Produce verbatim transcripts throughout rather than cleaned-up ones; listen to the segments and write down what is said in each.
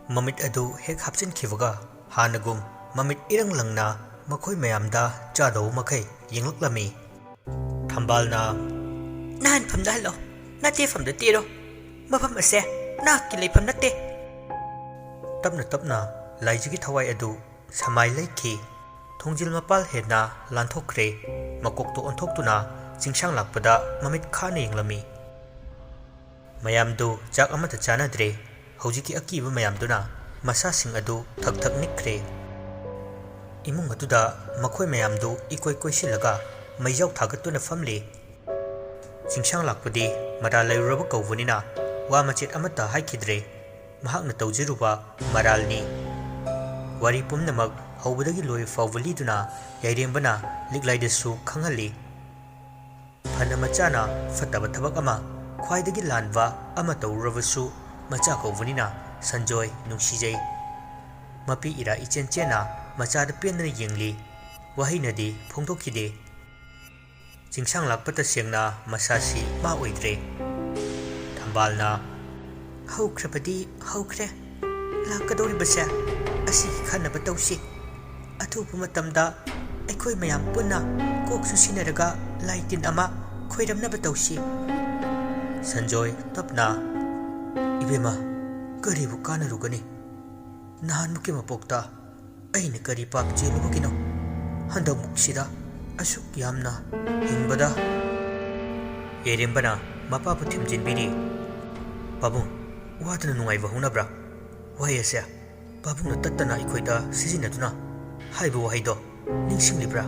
ꯃꯃꯤꯠ ꯑꯗꯨ ꯍꯦꯛ ꯍꯥꯞꯆꯤꯟꯈꯤꯕꯒ ꯍꯥꯟꯅꯒꯨꯝ ꯃꯃꯤꯠ ꯏꯔꯪ ꯂꯪꯅ ꯃꯈꯣꯏ ꯃꯌꯥꯝꯗ ꯆꯥꯗꯧꯕ ꯃꯈꯩ ꯌꯦꯡꯂꯛꯂꯝꯃꯤ꯫ ꯊꯝꯕꯥꯜꯅ, "ꯅꯍꯥꯟꯐꯝꯗ ꯍꯜꯂꯣ, ꯅꯠꯇꯦꯐꯝꯗ ꯇꯦꯔꯣ꯫ ꯃꯐꯝ ꯑꯁꯦ ꯅꯍꯥꯛꯀꯤ ꯂꯩꯐꯝ ꯅꯠꯇꯦ꯫" ꯇꯞꯅ ꯇꯞꯅ ꯂꯥꯏꯖꯒꯤ ꯊꯋꯥꯏ ꯑꯗꯨ ꯁꯃꯥꯏ ꯂꯩꯈꯤ꯫ ꯊꯣꯡꯖꯤꯜ ꯃꯄꯥꯜ ꯍꯦꯟꯅ ꯂꯥꯟꯊꯣꯛꯈ꯭ꯔꯦ꯫ ꯃꯀꯣꯛꯇꯣ ꯑꯣꯟꯊꯣꯛꯇꯨꯅ ꯆꯤꯡꯁꯥꯡ ꯂꯥꯛꯄꯗ ꯃꯃꯤꯠ ꯈꯥꯅ ꯌꯦꯡꯂꯝꯃꯤ꯫ ꯃꯌꯥꯝꯗꯨ ꯆꯥꯛ ꯑꯃꯠꯇ ꯆꯥꯅꯗ꯭ꯔꯦ꯫ ꯍꯧꯖꯤꯛꯀꯤ ꯑꯀꯤꯕ ꯃꯌꯥꯝꯗꯨꯅ ꯃꯁꯥꯁꯤꯡ ꯑꯗꯨ ꯊꯛ ꯊꯛ ꯅꯤꯛꯈ꯭ꯔꯦ꯫ ꯏꯃꯨꯡ ꯑꯗꯨꯗ ꯃꯈꯣꯏ ꯃꯌꯥꯝꯗꯨ ꯏꯀꯣꯏ ꯀꯣꯏꯁꯤꯜꯂꯒ ꯃꯩꯖꯥꯎ ꯊꯥꯒꯠꯇꯨꯅ ꯐꯝꯂꯤ꯫ ꯆꯤꯡꯁꯥꯡ ꯂꯥꯛꯄꯗꯤ ꯃꯔꯥꯜ ꯂꯩꯔꯨꯔꯕ ꯀꯧꯕꯅꯤꯅ ꯋꯥ ꯃꯆꯦꯠ ꯑꯃꯠꯇ ꯍꯥꯏꯈꯤꯗ꯭ꯔꯦ꯫ ꯃꯍꯥꯛꯅ ꯇꯧꯖꯔꯨꯕ ꯃꯔꯥꯜꯅꯤ꯫ ꯋꯥꯔꯤ ꯄꯨꯝꯅꯃꯛ ꯍꯧꯕꯗꯒꯤ ꯂꯣꯏꯕ ꯐꯥꯎꯕ ꯂꯤꯗꯨꯅ ꯌꯥꯏꯔꯦꯝꯕꯅ ꯂꯤꯛꯂꯥꯏꯗꯁꯨ ꯈꯪꯍꯜꯂꯤ꯫ ꯐꯅ ꯃꯆꯥꯅ ꯐꯠꯇꯕ ꯊꯕꯛ ꯑꯃ, ꯈ꯭ꯋꯥꯏꯗꯒꯤ ꯂꯥꯟꯕ ꯑꯃ ꯇꯧꯔꯨꯔꯕꯁꯨ, ꯃꯆꯥ ꯀꯧꯕꯅꯤꯅ ꯁꯟꯖꯣꯏ ꯅꯨꯡꯁꯤꯖꯩ꯫ ꯃꯄꯤ ꯏꯔꯥ ꯏꯆꯦꯟ ꯆꯦꯟꯅ ꯃꯆꯥꯗ ꯄꯦꯟꯗꯅ ꯌꯦꯡꯂꯤ꯫ ꯋꯥꯍꯩꯅꯗꯤ ꯐꯣꯡꯗꯣꯛꯈꯤꯗꯦ꯫ ꯆꯤꯡꯁꯥꯡ ꯂꯥꯛꯄ ꯇꯁꯦꯡꯅ ꯃꯁꯥꯁꯤ ꯃꯥ ꯑꯣꯏꯗ꯭ꯔꯦ꯫ ꯊꯝꯕꯥꯜꯅ, "ꯍꯧꯈ꯭ꯔꯕꯗꯤ ꯍꯧꯈ꯭ꯔꯦ꯫ ꯂꯥꯛꯀꯗꯧꯔꯤꯕꯁꯦ ꯑꯁꯤꯒꯤ ꯈꯟꯅꯕ ꯇꯧꯁꯤ꯫ ꯑꯊꯨꯕ ꯃꯇꯝꯗ ꯑꯩꯈꯣꯏ ꯃꯌꯥꯝ ꯄꯨꯟꯅ ꯀꯣꯛ ꯆꯨꯁꯤꯟꯅꯔꯒ ꯂꯥꯏ ꯇꯤꯟ ꯑꯃ ꯈꯣꯏꯔꯝꯅꯕ ꯇꯧꯁꯤ꯫" ꯁꯟꯖꯣꯏ ꯇꯞꯅ, "ꯏꯕꯦꯝꯃ, ꯀꯔꯤꯕꯨ ꯀꯥꯟꯅꯔꯨꯒꯅꯤ? ꯅꯍꯥꯟꯃꯨꯛꯀꯤ ꯃꯄꯣꯛꯇ ꯑꯩꯅ ꯀꯔꯤ ꯄꯥꯞ ꯆꯦꯜꯂꯨꯕꯒꯤꯅꯣ ꯍꯟꯗꯛꯃꯨꯛꯁꯤꯗ ꯑꯁꯨꯛ ꯌꯥꯝꯅ ꯍꯤꯡꯕꯗ?" ꯌꯥꯏꯔꯦꯝꯕꯅ ꯃꯄꯥꯕꯨ ꯊꯦꯝꯖꯤꯟꯕꯤꯔꯤ꯫ "ꯄꯥꯕꯨꯡ, ꯋꯥꯗꯅ ꯅꯨꯡꯉꯥꯏꯕ ꯍꯧꯅꯕ꯭ꯔꯥ? ꯋꯥꯍꯩ ꯑꯁꯦ ꯄꯥꯕꯨꯡꯅ ꯇꯠꯇꯅ ꯑꯩꯈꯣꯏꯗ ꯁꯤꯖꯤꯟꯅꯗꯨꯅ ꯍꯥꯏꯕ ꯋꯥꯍꯩꯗꯣ ꯅꯤꯡꯁꯤꯡꯂꯤꯕ꯭ꯔꯥ?"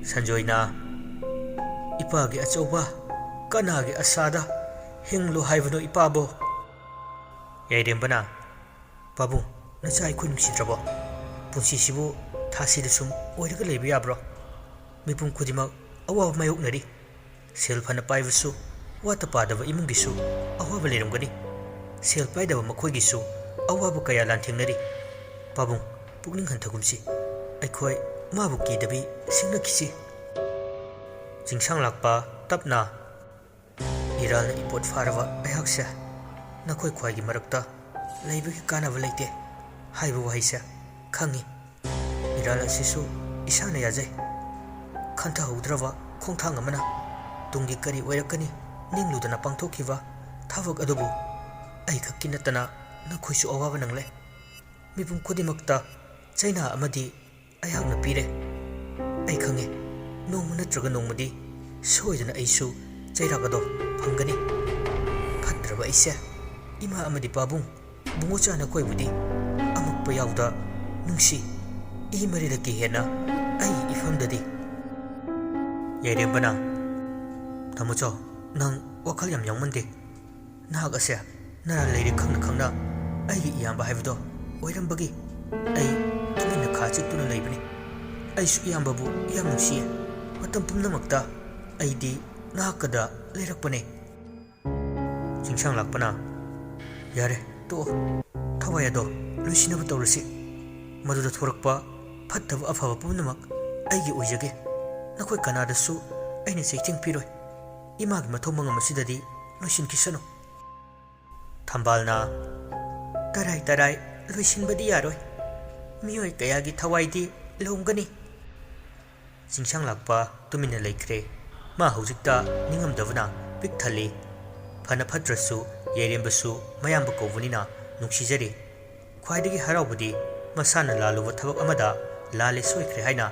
ꯁꯟꯖꯣꯏꯅ, "ꯏꯄꯥꯒꯤ ꯑꯆꯧꯕ ꯀꯅꯥꯒꯤ ꯑꯁꯥꯗ ꯍꯤꯡꯂꯨ ꯍꯥꯏꯕꯅꯣ ꯏꯄꯥꯕꯣ?" ꯌꯥꯏꯔꯦꯝꯕꯅ, "ꯄꯥꯕꯨꯡ, ꯅꯆꯥ ꯑꯩꯈꯣꯏ ꯅꯨꯡꯁꯤꯗ꯭ꯔꯕꯣ? ꯄꯨꯟꯁꯤꯁꯤꯕꯨ ꯊꯥꯁꯤꯗ ꯁꯨꯝ ꯑꯣꯏꯔꯒ ꯂꯩꯕ ꯌꯥꯕ꯭ꯔꯣ? ꯃꯤꯄꯨꯝ ꯈꯨꯗꯤꯡꯃꯛ ꯑꯋꯥꯕ ꯃꯥꯌꯣꯛꯅꯔꯤ꯫ ꯁꯦꯜ ꯐꯅ ꯄꯥꯏꯕꯁꯨ, ꯋꯥꯠꯇ ꯄꯥꯗꯕ ꯏꯃꯨꯡꯒꯤꯁꯨ ꯑꯋꯥꯕ ꯂꯩꯔꯝꯒꯅꯤ꯫ ꯁꯦꯜ ꯄꯥꯏꯗꯕ ꯃꯈꯣꯏꯒꯤꯁꯨ ꯑꯋꯥꯕ ꯀꯌꯥ ꯂꯥꯟꯊꯦꯡꯅꯔꯤ꯫ ꯄꯥꯕꯨꯡ, ꯄꯨꯛꯅꯤꯡ ꯍꯟꯊꯒꯨꯝꯁꯤ꯫ ꯑꯩꯈꯣꯏ ꯃꯥꯕꯨ ꯀꯤꯗꯕꯤ ꯁꯤꯡꯅꯈꯤꯁꯤ꯫" ꯆꯤꯡꯁꯥꯡ ꯂꯥꯛꯄ ꯇꯞꯅ, "ꯏꯔꯥꯜꯅ ꯏꯄꯣꯠ ꯐꯥꯔꯕ ꯑꯩꯍꯥꯛꯁꯦ ꯅꯈꯣꯏ ꯈ꯭ꯋꯥꯏꯒꯤ ꯃꯔꯛꯇ ꯂꯩꯕꯒꯤ ꯀꯥꯟꯅꯕ ꯂꯩꯇꯦ ꯍꯥꯏꯕ ꯋꯥꯍꯩꯁꯦ ꯈꯪꯉꯤ꯫ ꯏꯔꯥꯜ ꯑꯁꯤꯁꯨ ꯏꯁꯥꯅ ꯌꯥꯖꯩ꯫ ꯈꯟꯊꯍꯧꯗ꯭ꯔꯕ ꯈꯣꯡꯊꯥꯡ ꯑꯃꯅ ꯇꯨꯡꯒꯤ ꯀꯔꯤ ꯑꯣꯏꯔꯛꯀꯅꯤ ꯅꯤꯡꯂꯨꯗꯅ ꯄꯥꯡꯊꯣꯛꯈꯤꯕ ꯊꯕꯛ ꯑꯗꯨꯕꯨ ꯑꯩꯈꯛꯀꯤ ꯅꯠꯇꯅ ꯅꯈꯣꯏꯁꯨ ꯑꯋꯥꯕ ꯅꯪꯂꯦ꯫ ꯃꯤꯄꯨꯝ ꯈꯨꯗꯤꯡꯃꯛꯇ ꯆꯩꯅꯥ ꯑꯃꯗꯤ ꯑꯩꯍꯥꯛꯅ ꯄꯤꯔꯦ꯫ ꯑꯩ ꯈꯪꯉꯦ, ꯅꯣꯡꯃ ꯅꯠꯇ꯭ꯔꯒ ꯅꯣꯡꯃꯗꯤ ꯁꯣꯏꯗꯅ ꯑꯩꯁꯨ ꯆꯩꯔꯥꯛ ꯑꯗꯣ ꯐꯪꯒꯅꯤ꯫ ꯐꯠꯇ꯭ꯔꯕ ꯑꯩꯁꯦ, ꯏꯃꯥ ꯑꯃꯗꯤ ꯄꯥꯕꯨꯡ, ꯕꯨꯡꯉꯣꯆꯥ ꯅꯈꯣꯏꯕꯨꯗꯤ ꯑꯃꯛꯄ ꯌꯥꯎꯗ ꯅꯨꯡꯁꯤ꯫ ꯏ ꯃꯔꯤꯔꯛꯀꯤ ꯍꯦꯟꯅ ꯑꯩꯒꯤ ꯏꯐꯝꯗꯗꯤ꯫ ꯌꯥꯏꯔꯦꯝꯕꯅ, "ꯇꯥꯃꯣꯆꯧ, ꯅꯪ ꯋꯥꯈꯜ ꯌꯥꯝ ꯌꯥꯎꯃꯟꯗꯦ꯫ ꯅꯍꯥꯛ ꯑꯁꯦ ꯅꯔꯥꯜ ꯂꯩꯔꯦ ꯈꯪꯅ ꯈꯪꯅ ꯑꯩꯒꯤ ꯏꯌꯥꯝꯕ ꯍꯥꯏꯕꯗꯣ ꯑꯣꯏꯔꯝꯕꯒꯤ ꯑꯩ ꯇꯨꯃꯤꯟꯅ ꯈꯥ ꯆꯤꯛꯇꯨꯅ ꯂꯩꯕꯅꯤ꯫ ꯑꯩꯁꯨ ꯏꯌꯥꯝꯕꯕꯨ ꯌꯥꯝ ꯅꯨꯡꯁꯤꯌꯦ꯫ ꯃꯇꯝ ꯄꯨꯝꯅꯃꯛꯇ ꯑꯩꯗꯤ ꯅꯍꯥꯛꯀꯗ ꯂꯩꯔꯛꯄꯅꯦ꯫" ꯆꯤꯡꯁꯥꯡ ꯂꯥꯛꯄꯅ, "ꯌꯥꯔꯦ, ꯇꯣꯛꯑꯣ꯫ ꯊꯋꯥꯏ ꯑꯗꯣ ꯂꯣꯏꯁꯤꯟꯅꯕ ꯇꯧꯔꯁꯤ꯫ ꯃꯗꯨꯗ ꯊꯣꯔꯛꯄ ꯐꯠꯇꯕ ꯑꯐꯕ ꯄꯨꯝꯅꯃꯛ ꯑꯩꯒꯤ ꯑꯣꯏꯖꯒꯦ꯫ ꯅꯈꯣꯏ ꯀꯅꯥꯗꯁꯨ ꯑꯩꯅ ꯆꯩꯊꯦꯡ ꯄꯤꯔꯣꯏ꯫ ꯏꯃꯥꯒꯤ ꯃꯊꯧ ꯃꯉꯝ ꯑꯁꯤꯗꯗꯤ ꯂꯣꯏꯁꯤꯟꯈꯤꯁꯅꯨ꯫" ꯊꯝꯕꯥꯜꯅ, "ꯇꯔꯥꯏ ꯇꯔꯥꯏ, ꯂꯣꯏꯁꯤꯟꯕꯗꯤ ꯌꯥꯔꯣꯏ꯫ ꯃꯤꯑꯣꯏ ꯀꯌꯥꯒꯤ ꯊꯋꯥꯏꯗꯤ ꯂꯣꯝꯒꯅꯤ꯫" ꯆꯤꯡꯁꯥꯡ ꯂꯥꯛꯄ ꯇꯨꯃꯤꯟꯅ ꯂꯩꯈ꯭ꯔꯦ꯫ ꯃꯥ ꯍꯧꯖꯤꯛꯇ ꯅꯤꯡꯉꯝꯗꯕꯅ ꯄꯤꯛ ꯊꯜꯂꯤ꯫ ꯐꯅ ꯐꯠꯇ꯭ꯔꯁꯨ ꯌꯥꯏꯔꯦꯝꯕꯁꯨ ꯃꯌꯥꯝꯕ ꯀꯧꯕꯅꯤꯅ ꯅꯨꯡꯁꯤꯖꯔꯤ꯫ ꯈ꯭ꯋꯥꯏꯗꯒꯤ ꯍꯔꯥꯎꯕꯗꯤ ꯃꯁꯥꯅ ꯂꯥꯜꯂꯨꯕ ꯊꯕꯛ ꯑꯃꯗ ꯂꯥꯜꯂꯦ ꯁꯣꯏꯈ꯭ꯔꯦ ꯍꯥꯏꯅ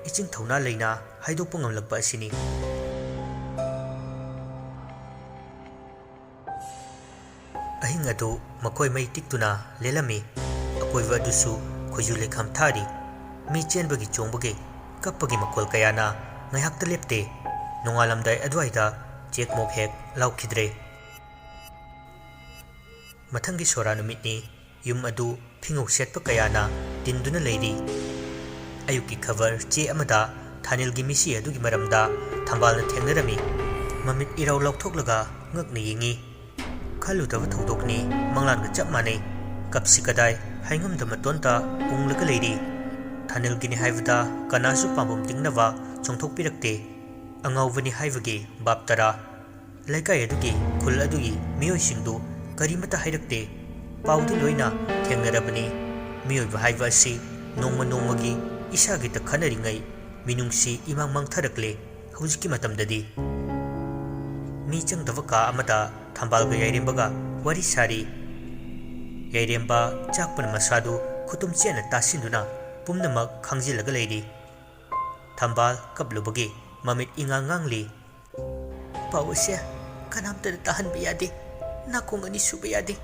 ꯏꯆꯤꯡ ꯊꯧꯅꯥ ꯂꯩꯅ ꯍꯥꯏꯗꯣꯛꯄ ꯉꯝꯂꯛꯄ ꯑꯁꯤꯅꯤ꯫ ꯑꯍꯤꯡ ꯑꯗꯨ ꯃꯈꯣꯏ ꯃꯩ ꯇꯤꯛꯇꯨꯅ ꯂꯦꯜꯂꯝꯃꯤ꯫ ꯑꯀꯣꯏꯕ ꯑꯗꯨꯁꯨ ꯈꯣꯏꯖꯨ ꯂꯩꯈꯥꯝ ꯊꯥꯔꯤ꯫ ꯃꯤ ꯆꯦꯟꯕꯒꯤ ꯆꯣꯡꯕꯒꯤ ꯀꯞꯄꯒꯤ ꯃꯈꯣꯜ ꯀꯌꯥꯅ ꯉꯥꯏꯍꯥꯛꯇ ꯂꯦꯞꯇꯦ꯫ ꯅꯣꯡꯉꯥꯜꯂꯝꯗꯥꯏ ꯑꯗꯨꯋꯥꯏꯗ ꯆꯦꯛ ꯃꯣꯛ ꯍꯦꯛ ꯂꯥꯎꯈꯤꯗ꯭ꯔꯦ꯫ ꯃꯊꯪꯒꯤ ꯁꯣꯔꯥ ꯅꯨꯃꯤꯠꯅꯤ꯫ ꯌꯨꯝ ꯑꯗꯨ ꯐꯤꯉꯧ ꯁꯦꯠꯄ ꯀꯌꯥꯅ ꯇꯤꯟꯗꯨꯅ ꯂꯩꯔꯤ꯫ ꯑꯌꯨꯛꯀꯤ ꯈꯕꯔ ꯆꯦ ꯑꯃꯗ ꯊꯥꯅꯤꯜꯒꯤ ꯃꯤꯁꯤ ꯑꯗꯨꯒꯤ ꯃꯔꯝꯗ ꯊꯝꯕꯥꯜꯅ ꯊꯦꯡꯅꯔꯝꯃꯤ꯫ ꯃꯃꯤꯠ ꯏꯔꯥꯎ ꯂꯥꯎꯊꯣꯛꯂꯒ ꯉꯛꯅ ꯌꯦꯡꯉꯤ꯫ ꯈꯜꯂꯨꯗꯕ ꯊꯧꯗꯣꯛꯅꯤ, ꯃꯪꯂꯥꯟꯒ ꯆꯞ ꯃꯥꯟꯅꯩ꯫ ꯀꯞꯁꯤ ꯀꯗꯥꯏ ꯍꯥꯏꯉꯝꯗ ꯃꯇꯣꯟꯇ ꯎꯪꯂꯒ ꯂꯩꯔꯤ꯫ ꯊꯥꯅꯤꯜꯒꯤꯅꯤ ꯍꯥꯏꯕꯗ ꯀꯅꯥꯁꯨ ꯄꯥꯝꯕꯣꯝ ꯇꯤꯡꯅꯕ ꯆꯣꯡꯊꯣꯛꯄꯤꯔꯛꯇꯦ꯫ ꯑꯉꯥꯎꯕꯅꯤ ꯍꯥꯏꯕꯒꯤ ꯕꯥꯞ ꯇꯔꯥ꯫ ꯂꯩꯀꯥꯏ ꯑꯗꯨꯒꯤ, ꯈꯨꯜ ꯑꯗꯨꯒꯤ ꯃꯤꯑꯣꯏꯁꯤꯡꯗꯨ ꯀꯔꯤꯃꯠꯇ ꯍꯥꯏꯔꯛꯇꯦ꯫ ꯄꯥꯎꯗꯤ ꯂꯣꯏꯅ ꯊꯦꯡꯅꯔꯕꯅꯤ꯫ ꯃꯤꯑꯣꯏꯕ ꯍꯥꯏꯕ ꯑꯁꯤ ꯅꯣꯡꯃ ꯅꯣꯡꯃꯒꯤ ꯏꯁꯥꯒꯤꯇ ꯈꯟꯅꯔꯤꯉꯩ ꯃꯤꯅꯨꯡꯁꯤ ꯏꯃꯥꯡ ꯃꯥꯡꯊꯔꯛꯂꯦ꯫ ꯍꯧꯖꯤꯛꯀꯤ ꯃꯇꯝꯗꯗꯤ ꯃꯤ ꯆꯪꯗꯕ ꯀꯥ ꯑꯃꯗ ꯊꯝꯕꯥꯜꯒ ꯌꯥꯏꯔꯦꯝꯕꯒ ꯋꯥꯔꯤ ꯁꯥꯔꯤ꯫ ꯌꯥꯏꯔꯦꯝꯕ ꯆꯥꯛꯄꯅ ꯃꯁꯥꯗꯨ ꯈꯨꯇꯨꯝ ꯆꯦꯠꯅ ꯇꯥꯁꯤꯟꯗꯨꯅ ꯄꯨꯝꯅꯃꯛ ꯈꯪꯖꯤꯜꯂꯒ ꯂꯩꯔꯤ꯫ ꯊꯝꯕꯥꯜ ꯀꯞꯂꯨꯕꯒꯤ ꯃꯃꯤꯠ ꯏꯉꯥꯡ ꯉꯥꯡꯂꯤ꯫ ꯄꯥꯎ ꯑꯁꯦ ꯀꯅꯥꯝꯇꯗ ꯇꯥꯍꯟꯕ ꯌꯥꯗꯦ꯫ ꯅꯥꯀꯣꯡ ꯑꯅꯤ ꯁꯨꯕ ꯌꯥꯗꯦ꯫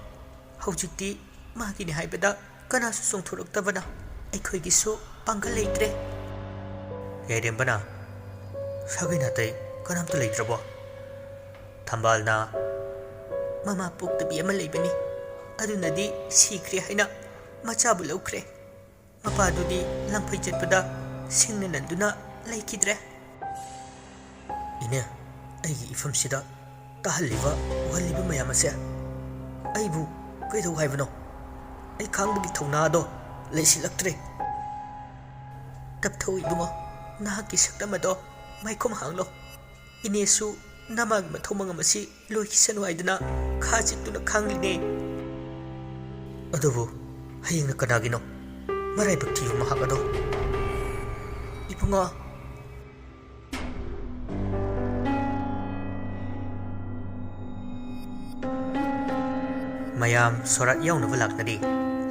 ꯍꯧꯖꯤꯛꯇꯤ ꯃꯥꯒꯤꯅꯤ ꯍꯥꯏꯕꯗ ꯀꯅꯥꯁꯨ ꯆꯣꯡꯊꯣꯔꯛꯇꯕꯅ ꯑꯩꯈꯣꯏꯒꯤꯁꯨ ꯄꯥꯡꯒꯜ ꯂꯩꯇ꯭ꯔꯦ꯫ ꯌꯥꯏꯔꯦꯝꯕꯅ, "ꯁꯥꯒꯩ ꯅꯥꯇꯩ ꯀꯅꯥꯝꯇ ꯂꯩꯇ꯭ꯔꯕꯣ?" ꯊꯝꯕꯥꯜꯅ, "ꯃꯃꯥ ꯄꯣꯛꯇꯕꯤ ꯑꯃ ꯂꯩꯕꯅꯤ꯫ ꯑꯗꯨꯅꯗꯤ ꯁꯤꯈ꯭ꯔꯦ ꯍꯥꯏꯅ ꯃꯆꯥꯕꯨ ꯂꯧꯈ꯭ꯔꯦ꯫ ꯃꯄꯥꯗꯨꯗꯤ ꯂꯥꯡꯐꯩ ꯆꯠꯄꯗ ꯁꯤꯡꯅ ꯅꯟꯗꯨꯅ ꯂꯩꯈꯤꯗ꯭ꯔꯦ꯫" "ꯏꯅꯦ, ꯑꯩꯒꯤ ꯏꯐꯝꯁꯤꯗ ꯇꯥꯍꯜꯂꯤꯕ ꯎꯍꯜꯂꯤꯕ ꯃꯌꯥꯝ ꯑꯁꯦ ꯑꯩꯕꯨ ꯀꯩꯗꯧ ꯍꯥꯏꯕꯅꯣ? ꯑꯩ ꯈꯥꯡꯕꯒꯤ ꯊꯧꯅꯥꯗꯣ ꯂꯩꯁꯤꯜꯂꯛꯇ꯭ꯔꯦ꯫" "ꯇꯞꯊꯧ ꯏꯕꯨꯡꯉꯣ, ꯅꯍꯥꯛꯀꯤ ꯁꯛꯇꯝ ꯑꯗꯣ ꯃꯥꯏꯈꯨꯝ ꯍꯥꯡꯂꯣ꯫ ꯏꯅꯦꯁꯨ ꯅꯃꯥꯒꯤ ꯃꯊꯧ ꯃꯉꯝ ꯑꯁꯤ ꯂꯣꯏꯈꯤꯁꯅꯨ ꯍꯥꯏꯗꯨꯅ ꯈꯥ ꯆꯤꯛꯇꯨꯅ ꯈꯥꯡꯂꯤꯅꯦ꯫" "ꯑꯗꯨꯕꯨ ꯍꯌꯦꯡꯅ ꯀꯅꯥꯒꯤꯅꯣ ꯃꯔꯥꯏꯕꯛ ꯊꯤꯕ ꯃꯍꯥꯛ ꯑꯗꯣ?" "ꯏꯕꯨꯡꯉꯣ꯫" ꯃꯌꯥꯝ ꯁꯣꯔꯥꯠ ꯌꯥꯎꯅꯕ ꯂꯥꯛꯅꯔꯤ꯫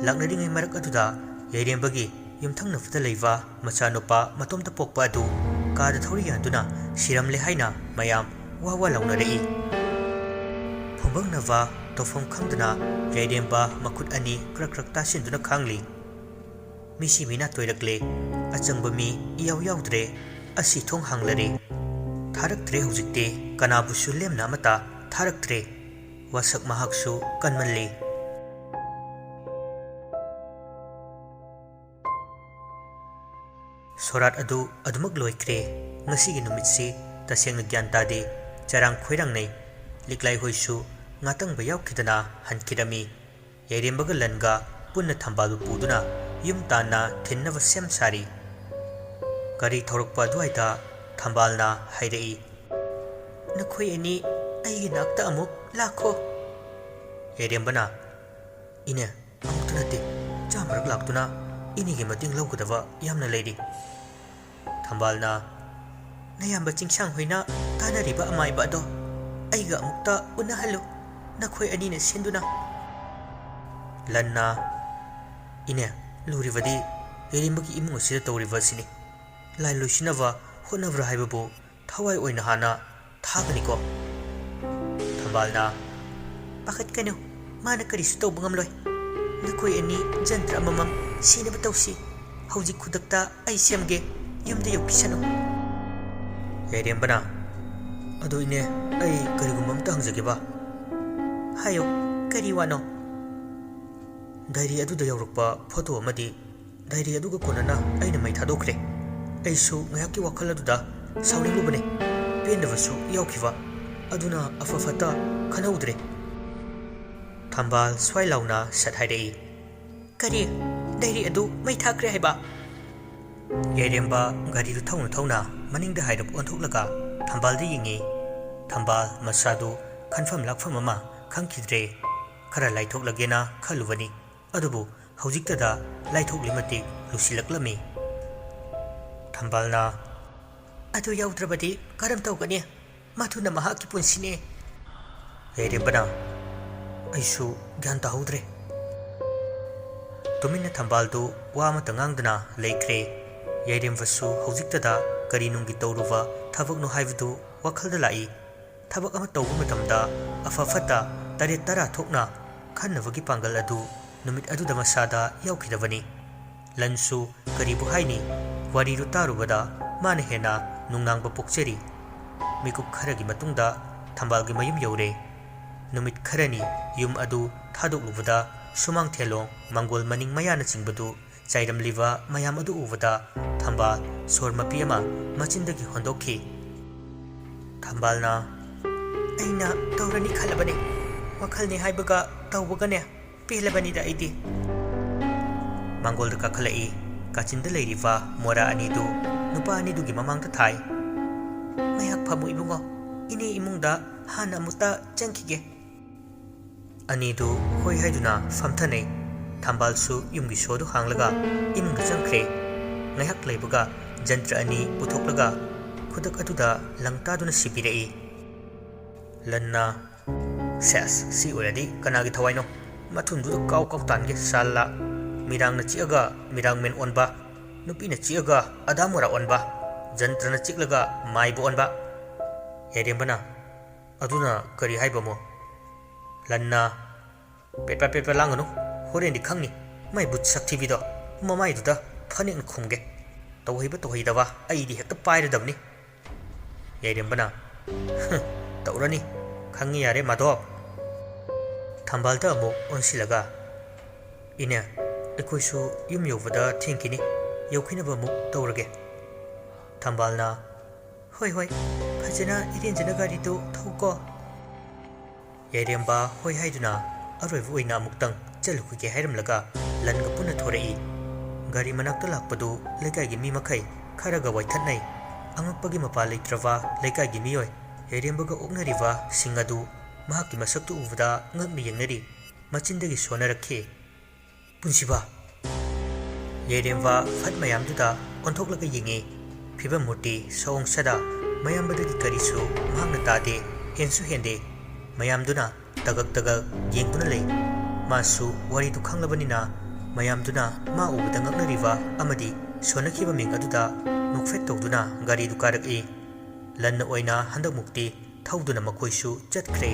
ꯂꯥꯛꯅꯔꯤꯉꯩ ꯃꯔꯛ ꯑꯗꯨꯗ ꯌꯥꯏꯔꯦꯝꯕꯒꯤ ꯌꯨꯝꯊꯪꯅꯕꯗ ꯂꯩꯕ ꯃꯆꯥꯅꯨꯄꯥ ꯃꯇꯣꯝꯇ ꯄꯣꯛꯄ ꯑꯗꯨ ꯀꯥꯗ ꯊꯧꯔꯤ ꯌꯥꯟꯗꯨꯅ ꯁꯤꯔꯝꯂꯦ ꯍꯥꯏꯅ ꯃꯌꯥꯝ ꯋꯥ ꯋꯥ ꯂꯥꯎꯅꯔꯛꯏ꯫ ꯐꯨꯝꯕꯪꯅꯕ ꯇꯧꯐꯝ ꯈꯪꯗꯅ ꯌꯥꯏꯔꯦꯝꯕ ꯃꯈꯨꯠ ꯑꯅꯤ ꯀ꯭ꯔꯛ ꯀ꯭ꯔꯛ ꯇꯥꯁꯤꯟꯗꯨꯅ ꯈꯥꯡꯂꯤ꯫ ꯃꯤꯁꯤ ꯃꯤꯅꯥ ꯇꯣꯏꯔꯛꯂꯦ꯫ ꯑꯆꯪꯕ ꯃꯤ ꯏꯌꯥꯎ ꯌꯥꯎꯗ꯭ꯔꯦ꯫ ꯑꯁꯤ ꯊꯣꯡ ꯍꯥꯡꯂꯔꯦ꯫ ꯊꯥꯔꯛꯇ꯭ꯔꯦ ꯍꯧꯖꯤꯛꯇꯤ꯫ ꯀꯅꯥꯕꯨꯁꯨ ꯂꯦꯝꯅ ꯑꯃꯠꯇ ꯊꯥꯔꯛꯇ꯭ꯔꯦ꯫ ꯋꯥꯁꯛ ꯃꯍꯥꯛꯁꯨ ꯀꯟꯃꯜꯂꯤ꯫ ꯁꯣꯔꯥꯠ ꯑꯗꯨ ꯑꯗꯨꯃꯛ ꯂꯣꯏꯈ꯭ꯔꯦ꯫ ꯉꯁꯤꯒꯤ ꯅꯨꯃꯤꯠꯁꯤ ꯇꯁꯦꯡꯅ ꯒ꯭ꯌꯥꯟ ꯇꯥꯗꯦ꯫ ꯆꯔꯥꯡ ꯈꯣꯏꯔꯥꯡꯅꯩ꯫ ꯂꯤꯛꯂꯥꯏ ꯍꯣꯏꯁꯨ ꯉꯥꯇꯪꯕ ꯌꯥꯎꯈꯤꯗꯅ ꯍꯟꯈꯤꯔꯝꯃꯤ꯫ ꯌꯥꯏꯔꯦꯝꯕꯒ ꯂꯟꯒ ꯄꯨꯟꯅ ꯊꯝꯕꯥꯜꯕꯨ ꯄꯨꯗꯨꯅ ꯌꯨꯝ ꯇꯥꯟꯅ ꯊꯤꯟꯅꯕ ꯁꯦꯝ ꯁꯥꯔꯤ꯫ ꯒꯥꯔꯤ ꯊꯧꯔꯛꯄ ꯑꯗꯨꯋꯥꯏꯗ ꯊꯝꯕꯥꯜꯅ ꯍꯥꯏꯔꯛꯏ, "ꯅꯈꯣꯏ ꯑꯅꯤ ꯑꯩꯒꯤ ꯅꯥꯛꯇ ꯑꯃꯨꯛ ꯂꯥꯛꯈꯣ꯫" ꯌꯥꯏꯔꯦꯝꯕꯅ, "ꯏꯅꯦ, ꯑꯃꯨꯛꯇ ꯅꯠꯇꯦ, ꯆꯥꯝꯃꯔꯛ ꯂꯥꯛꯇꯨꯅ ꯏꯅꯦꯒꯤ ꯃꯇꯦꯡ ꯂꯧꯒꯗꯕ ꯌꯥꯝꯅ ꯂꯩꯔꯤ꯫" ꯊꯝꯕꯥꯜꯅ, "ꯅꯌꯥꯝꯕ ꯆꯤꯡꯁꯥꯡ ꯍꯣꯏꯅ ꯇꯥꯟꯅꯔꯤꯕ ꯑꯃꯥꯏꯕ ꯑꯗꯣ ꯑꯩꯒ ꯑꯃꯨꯛꯇ ꯎꯅꯍꯜꯂꯨ, ꯅꯈꯣꯏ ꯑꯅꯤꯅ ꯁꯤꯟꯗꯨꯅ꯫" ꯂꯟꯅ, "ꯏꯅꯦ, ꯂꯨꯔꯤꯕꯗꯤ ꯌꯥꯏꯔꯦꯝꯕꯒꯤ ꯏꯃꯨꯡ ꯑꯁꯤꯗ ꯇꯧꯔꯤꯕ ꯑꯁꯤꯅꯤ꯫ ꯂꯥꯏ ꯂꯣꯏꯁꯤꯟꯅꯕ ꯍꯣꯠꯅꯕ꯭ꯔꯥ ꯍꯥꯏꯕꯕꯨ ꯊꯋꯥꯏ ꯑꯣꯏꯅ ꯍꯥꯟꯅ ꯊꯥꯒꯅꯤꯀꯣ꯫" ꯊꯝꯕꯥꯜꯅ, "ꯄꯥꯈꯠꯀꯅꯨ, ꯃꯥꯅ ꯀꯔꯤꯁꯨ ꯇꯧꯕ ꯉꯝꯂꯣꯏ꯫ ꯅꯈꯣꯏ ꯑꯅꯤ ꯖꯟꯇ꯭ꯔ ꯑꯃꯃꯝ ꯁꯤꯅꯕ ꯇꯧꯁꯤ꯫ ꯍꯧꯖꯤꯛ ꯈꯨꯗꯛꯇ ꯑꯩ ꯁꯦꯝꯒꯦ, ꯌꯨꯝꯗ ꯌꯧꯈꯤꯁꯅꯨ꯫" ꯌꯥꯏꯔꯦꯝꯕꯅ, "ꯑꯗꯣ ꯏꯅꯦ, ꯑꯩ ꯀꯔꯤꯒꯨꯝꯕ ꯑꯝꯇ ꯍꯪꯖꯒꯦꯕ꯫" "ꯍꯥꯏꯌꯣ, ꯀꯔꯤ ꯋꯥꯅꯣ?" "ꯗꯥꯏꯔꯤ ꯑꯗꯨꯗ ꯌꯥꯎꯔꯛꯄ ꯐꯣꯇꯣ ꯑꯃꯗꯤ ꯗꯥꯏꯔꯤ ꯑꯗꯨꯒ ꯀꯣꯟꯅꯅ ꯑꯩꯅ ꯃꯩ ꯊꯥꯗꯣꯛꯈ꯭ꯔꯦ꯫ ꯑꯩꯁꯨ ꯉꯥꯏꯍꯥꯛꯀꯤ ꯋꯥꯈꯜ ꯑꯗꯨꯗ ꯁꯥꯎꯅꯤꯡꯂꯨꯕꯅꯦ, ꯄꯦꯟꯗꯕꯁꯨ ꯌꯥꯎꯈꯤꯕ꯫ ꯑꯗꯨꯅ ꯑꯐ ꯐꯠꯇ ꯈꯟꯍꯧꯗ꯭ꯔꯦ꯫" ꯊꯝꯕꯥꯜ ꯁ꯭ꯋꯥꯏ ꯂꯥꯎꯅ ꯁꯠ ꯍꯥꯏꯔꯛꯏ, "ꯀꯔꯤ? ꯗꯥꯏꯔꯤ ꯑꯗꯨ ꯃꯩ ꯊꯥꯈ꯭ꯔꯦ ꯍꯥꯏꯕ?" ꯌꯥꯏꯔꯦꯝꯕ ꯒꯥꯔꯤꯗꯨ ꯊꯧꯅ ꯊꯧꯅ ꯃꯅꯤꯡꯗ ꯍꯥꯏꯔꯞ ꯑꯣꯟꯊꯣꯛꯂꯒ ꯊꯝꯕꯥꯜꯗ ꯌꯦꯡꯉꯤ꯫ ꯊꯝꯕꯥꯜ ꯃꯁꯥꯗꯨ ꯈꯟꯐꯝ ꯂꯥꯛꯐꯝ ꯑꯃ ꯈꯪꯈꯤꯗ꯭ꯔꯦ꯫ ꯈꯔ ꯂꯥꯏꯊꯣꯛꯂꯒꯦꯅ ꯈꯜꯂꯨꯕꯅꯤ, ꯑꯗꯨꯕꯨ ꯍꯧꯖꯤꯛꯇꯗ ꯂꯥꯏꯊꯣꯛꯂꯤ ꯃꯇꯤꯛ ꯂꯨꯁꯤꯜꯂꯛꯂꯝꯃꯤ꯫ ꯊꯝꯕꯥꯜꯅ, "ꯑꯗꯨ ꯌꯥꯎꯗ꯭ꯔꯕꯗꯤ ꯀꯔꯝ ꯇꯧꯒꯅꯤ? ꯃꯗꯨꯅ ꯃꯍꯥꯛꯀꯤ ꯄꯨꯟꯁꯤꯅꯦ꯫" ꯌꯥꯏꯔꯦꯝꯕꯅ, "ꯑꯩꯁꯨ ꯒ꯭ꯌꯥꯟ ꯇꯥꯍꯧꯗ꯭ꯔꯦ꯫" ꯇꯨꯃꯤꯟꯅ ꯊꯝꯕꯥꯜꯗꯨ ꯋꯥ ꯑꯃꯠꯇ ꯉꯥꯡꯗꯅ ꯂꯩꯈ꯭ꯔꯦ꯫ ꯌꯥꯏꯔꯦꯝꯕꯁꯨ ꯍꯧꯖꯤꯛꯇꯗ ꯀꯔꯤ ꯅꯨꯡꯒꯤ ꯇꯧꯔꯨꯕ ꯊꯕꯛꯅꯣ ꯍꯥꯏꯕꯗꯨ ꯋꯥꯈꯜꯗ ꯂꯥꯛꯏ꯫ ꯊꯕꯛ ꯑꯃ ꯇꯧꯕ ꯃꯇꯝꯗ ꯑꯐ ꯐꯠꯇ ꯇꯔꯦꯠ ꯇꯔꯥ ꯊꯣꯛꯅ ꯈꯟꯅꯕꯒꯤ ꯄꯥꯡꯒꯜ ꯑꯗꯨ ꯅꯨꯃꯤꯠ ꯑꯗꯨꯗ ꯃꯁꯥꯗ ꯌꯥꯎꯈꯤꯗꯕꯅꯤ꯫ ꯂꯟꯁꯨ ꯀꯔꯤꯕꯨ ꯍꯥꯏꯅꯤ, ꯋꯥꯔꯤꯗꯨ ꯇꯥꯔꯨꯕꯗ ꯃꯥꯅ ꯍꯦꯟꯅ ꯅꯨꯡꯅꯥꯡꯕ ꯄꯣꯛꯆꯔꯤ꯫ ꯃꯤꯀꯨꯞ ꯈꯔꯒꯤ ꯃꯇꯨꯡꯗ ꯊꯝꯕꯥꯜꯒꯤ ꯃꯌꯨꯝ ꯌꯧꯔꯦ꯫ ꯅꯨꯃꯤꯠ ꯈꯔꯅꯤ ꯌꯨꯝ ꯑꯗꯨ ꯊꯥꯗꯣꯛꯂꯨꯕꯗ ꯁꯨꯃꯥꯡ ꯊꯦꯂꯣꯡ, ꯃꯪꯒꯣꯜ ꯃꯅꯤꯡ ꯃꯌꯥꯅꯆꯤꯡꯕꯗꯨ ꯆꯥꯏꯔꯝꯂꯤꯕ ꯃꯌꯥꯝ ꯑꯗꯨ ꯎꯕꯗ ꯊꯝꯕꯥꯜ ꯁꯣꯔ ꯃꯄꯤ ꯑꯃ ꯃꯆꯤꯟꯗꯒꯤ ꯍꯣꯟꯗꯣꯛꯈꯤ꯫ ꯊꯝꯕꯥꯜꯅ, "ꯑꯩꯅ ꯇꯧꯔꯅꯤ ꯈꯜꯂꯕꯅꯦ꯫ ꯋꯥꯈꯜꯅꯦ ꯍꯥꯏꯕꯒ ꯇꯧꯕꯒꯅꯦ ꯄꯦꯜꯂꯕꯅꯤꯗ ꯑꯩꯗꯤ꯫" ꯃꯥꯡꯒꯣꯜꯗ ꯀꯥꯈꯠꯂꯛꯏ꯫ ꯀꯥꯆꯤꯟꯗ ꯂꯩꯔꯤꯕ ꯃꯣꯔꯥ ꯑꯅꯤꯗꯨ ꯅꯨꯄꯥ ꯑꯅꯤꯗꯨꯒꯤ ꯃꯃꯥꯡꯗ ꯊꯥꯏ꯫ "ꯉꯥꯏꯍꯥꯛ ꯐꯝꯃꯨ ꯏꯕꯨꯡꯉꯣ, ꯏꯅꯦ ꯏꯃꯨꯡꯗ ꯍꯥꯟꯅ ꯑꯃꯨꯛꯇ ꯆꯪꯈꯤꯒꯦ꯫" ꯑꯅꯤꯗꯨ ꯍꯣꯏ ꯍꯥꯏꯗꯨꯅ ꯐꯝꯊꯅꯩ꯫ ꯊꯝꯕꯥꯜꯁꯨ ꯌꯨꯝꯒꯤ ꯁꯣꯗꯨ ꯍꯥꯡꯂꯒ ꯏꯃꯨꯡꯗ ꯆꯪꯈ꯭ꯔꯦ꯫ ꯉꯥꯏꯍꯥꯛ ꯂꯩꯕꯒ ꯖꯟꯇ꯭ꯔ ꯑꯅꯤ ꯄꯨꯊꯣꯛꯂꯒ ꯈꯨꯗꯛ ꯑꯗꯨꯗ ꯂꯪꯇꯥꯗꯨꯅ ꯁꯤꯕꯤꯔꯛꯏ꯫ ꯂꯟꯅ, "ꯁꯦꯁ, ꯁꯤ ꯑꯣꯏꯔꯗꯤ ꯀꯅꯥꯒꯤ ꯊꯋꯥꯏꯅꯣ? ꯃꯊꯨꯟꯗꯨꯗ ꯀꯥꯎ ꯀꯥꯎ ꯇꯥꯟꯒꯦ, ꯁꯥꯜꯂꯥ꯫ ꯃꯤꯔꯥꯡꯅ ꯆꯤꯛꯑꯒ ꯃꯤꯔꯥꯡꯃꯦꯟ ꯑꯣꯟꯕ, ꯅꯨꯄꯤꯅ ꯆꯤꯛꯑꯒ ꯑꯗꯥ ꯃꯣꯔꯥ ꯑꯣꯟꯕ, ꯖꯟꯇ꯭ꯔꯅ ꯆꯤꯛꯂꯒ ꯃꯥꯏꯕ ꯑꯣꯟꯕ꯫" ꯌꯥꯏꯔꯦꯝꯕꯅ, "ꯑꯗꯨꯅ ꯀꯔꯤ ꯍꯥꯏꯕꯃꯣ?" ꯂꯟꯅ, "ꯄꯦꯠꯄ ꯄꯦꯠꯄ ꯂꯥꯡꯒꯅꯨ, ꯍꯣꯔꯦꯟꯗꯤ ꯈꯪꯅꯤ꯫ ꯃꯥꯏ ꯕꯨꯠ ꯁꯛꯊꯤꯕꯤꯗꯣ ꯃꯃꯥꯏꯗꯨꯗ ꯐꯅꯦꯛꯅ ꯈꯨꯝꯒꯦ꯫ ꯇꯧꯍꯩꯕ ꯇꯧꯍꯩꯗꯕ ꯑꯩꯗꯤ ꯍꯦꯛꯇ ꯄꯥꯏꯔꯗꯕꯅꯤ꯫" ꯌꯥꯏꯔꯦꯝꯕꯅ, "ꯍꯨꯝ, ꯇꯧꯔꯅꯤ, ꯈꯪꯉꯤ ꯌꯥꯔꯦ ꯃꯥꯙꯣꯞ꯫" ꯊꯝꯕꯥꯜꯗ ꯑꯃꯨꯛ ꯑꯣꯟꯁꯤꯜꯂꯒ, "ꯏꯅꯦ, ꯑꯩꯈꯣꯏꯁꯨ ꯌꯨꯝ ꯌꯧꯕꯗ ꯊꯦꯡꯈꯤꯅꯤ, ꯌꯧꯈꯤꯅꯕ ꯑꯃꯨꯛ ꯇꯧꯔꯒꯦ꯫" ꯊꯝꯕꯥꯜꯅ, "ꯍꯣꯏ ꯍꯣꯏ, ꯐꯖꯅ ꯏꯔꯦꯟꯖꯅ ꯒꯥꯔꯤꯗꯨ ꯊꯧꯀꯣ꯫" ꯌꯥꯏꯔꯦꯝꯕ ꯍꯣꯏ ꯍꯥꯏꯗꯨꯅ ꯑꯔꯣꯏꯕ ꯑꯣꯏꯅ ꯑꯃꯨꯛꯇꯪ ꯆꯠꯂꯨꯈꯤꯒꯦ ꯍꯥꯏꯔꯝꯂꯒ ꯂꯟꯒ ꯄꯨꯟꯅ ꯊꯣꯔꯛꯏ꯫ ꯒꯥꯔꯤ ꯃꯅꯥꯛꯇ ꯂꯥꯛꯄꯗꯨ ꯂꯩꯀꯥꯏꯒꯤ ꯃꯤ ꯃꯈꯩ ꯈꯔꯒ ꯋꯥꯏꯊꯠꯅꯩ꯫ ꯑꯉꯛꯄꯒꯤ ꯃꯄꯥ ꯂꯩꯇ꯭ꯔꯕ ꯂꯩꯀꯥꯏꯒꯤ ꯃꯤꯑꯣꯏ ꯌꯥꯏꯔꯦꯝꯕꯒ ꯑꯣꯛꯅꯔꯤꯕꯁꯤꯡ ꯑꯗꯨ ꯃꯍꯥꯛꯀꯤ ꯃꯁꯛꯇꯨ ꯎꯕꯗ ꯉꯛꯅ ꯌꯦꯡꯅꯔꯤ꯫ ꯃꯆꯤꯟꯗꯒꯤ ꯁꯣꯟꯅꯔꯛꯈꯤ, "ꯄꯨꯟꯁꯤꯕ!" ꯌꯥꯏꯔꯦꯝꯕ ꯐꯠ ꯃꯌꯥꯝꯗꯨꯗ ꯑꯣꯟꯊꯣꯛꯂꯒ ꯌꯦꯡꯉꯤ꯫ ꯐꯤꯕꯝ ꯃꯨꯔꯇꯤ ꯁꯑꯣꯡ ꯁꯥꯗ ꯃꯌꯥꯝꯕꯗꯒꯤ ꯀꯔꯤꯁꯨ ꯃꯍꯥꯛꯅ ꯇꯥꯗꯦ, ꯍꯦꯟꯁꯨ ꯍꯦꯟꯗꯦ꯫ ꯃꯌꯥꯝꯗꯨꯅ ꯇꯒꯛ ꯇꯒꯛ ꯌꯦꯡꯗꯨꯅ ꯂꯩ꯫ ꯃꯥꯁꯨ ꯋꯥꯔꯤꯗꯨ ꯈꯪꯂꯕꯅꯤꯅ ꯃꯌꯥꯝꯗꯨꯅ ꯃꯥ ꯎꯕꯗ ꯉꯛꯅꯔꯤꯕ ꯑꯃꯗꯤ ꯁꯣꯟꯅꯈꯤꯕ ꯃꯤꯡ ꯑꯗꯨꯗ ꯅꯣꯛꯐꯦꯠ ꯇꯧꯗꯨꯅ ꯒꯥꯔꯤꯗꯨ ꯀꯥꯔꯛꯏ꯫ ꯂꯟꯅ ꯑꯣꯏꯅ ꯍꯟꯗꯛꯃꯨꯛꯇꯤ ꯊꯧꯗꯨꯅ ꯃꯈꯣꯏꯁꯨ ꯆꯠꯈ꯭ꯔꯦ꯫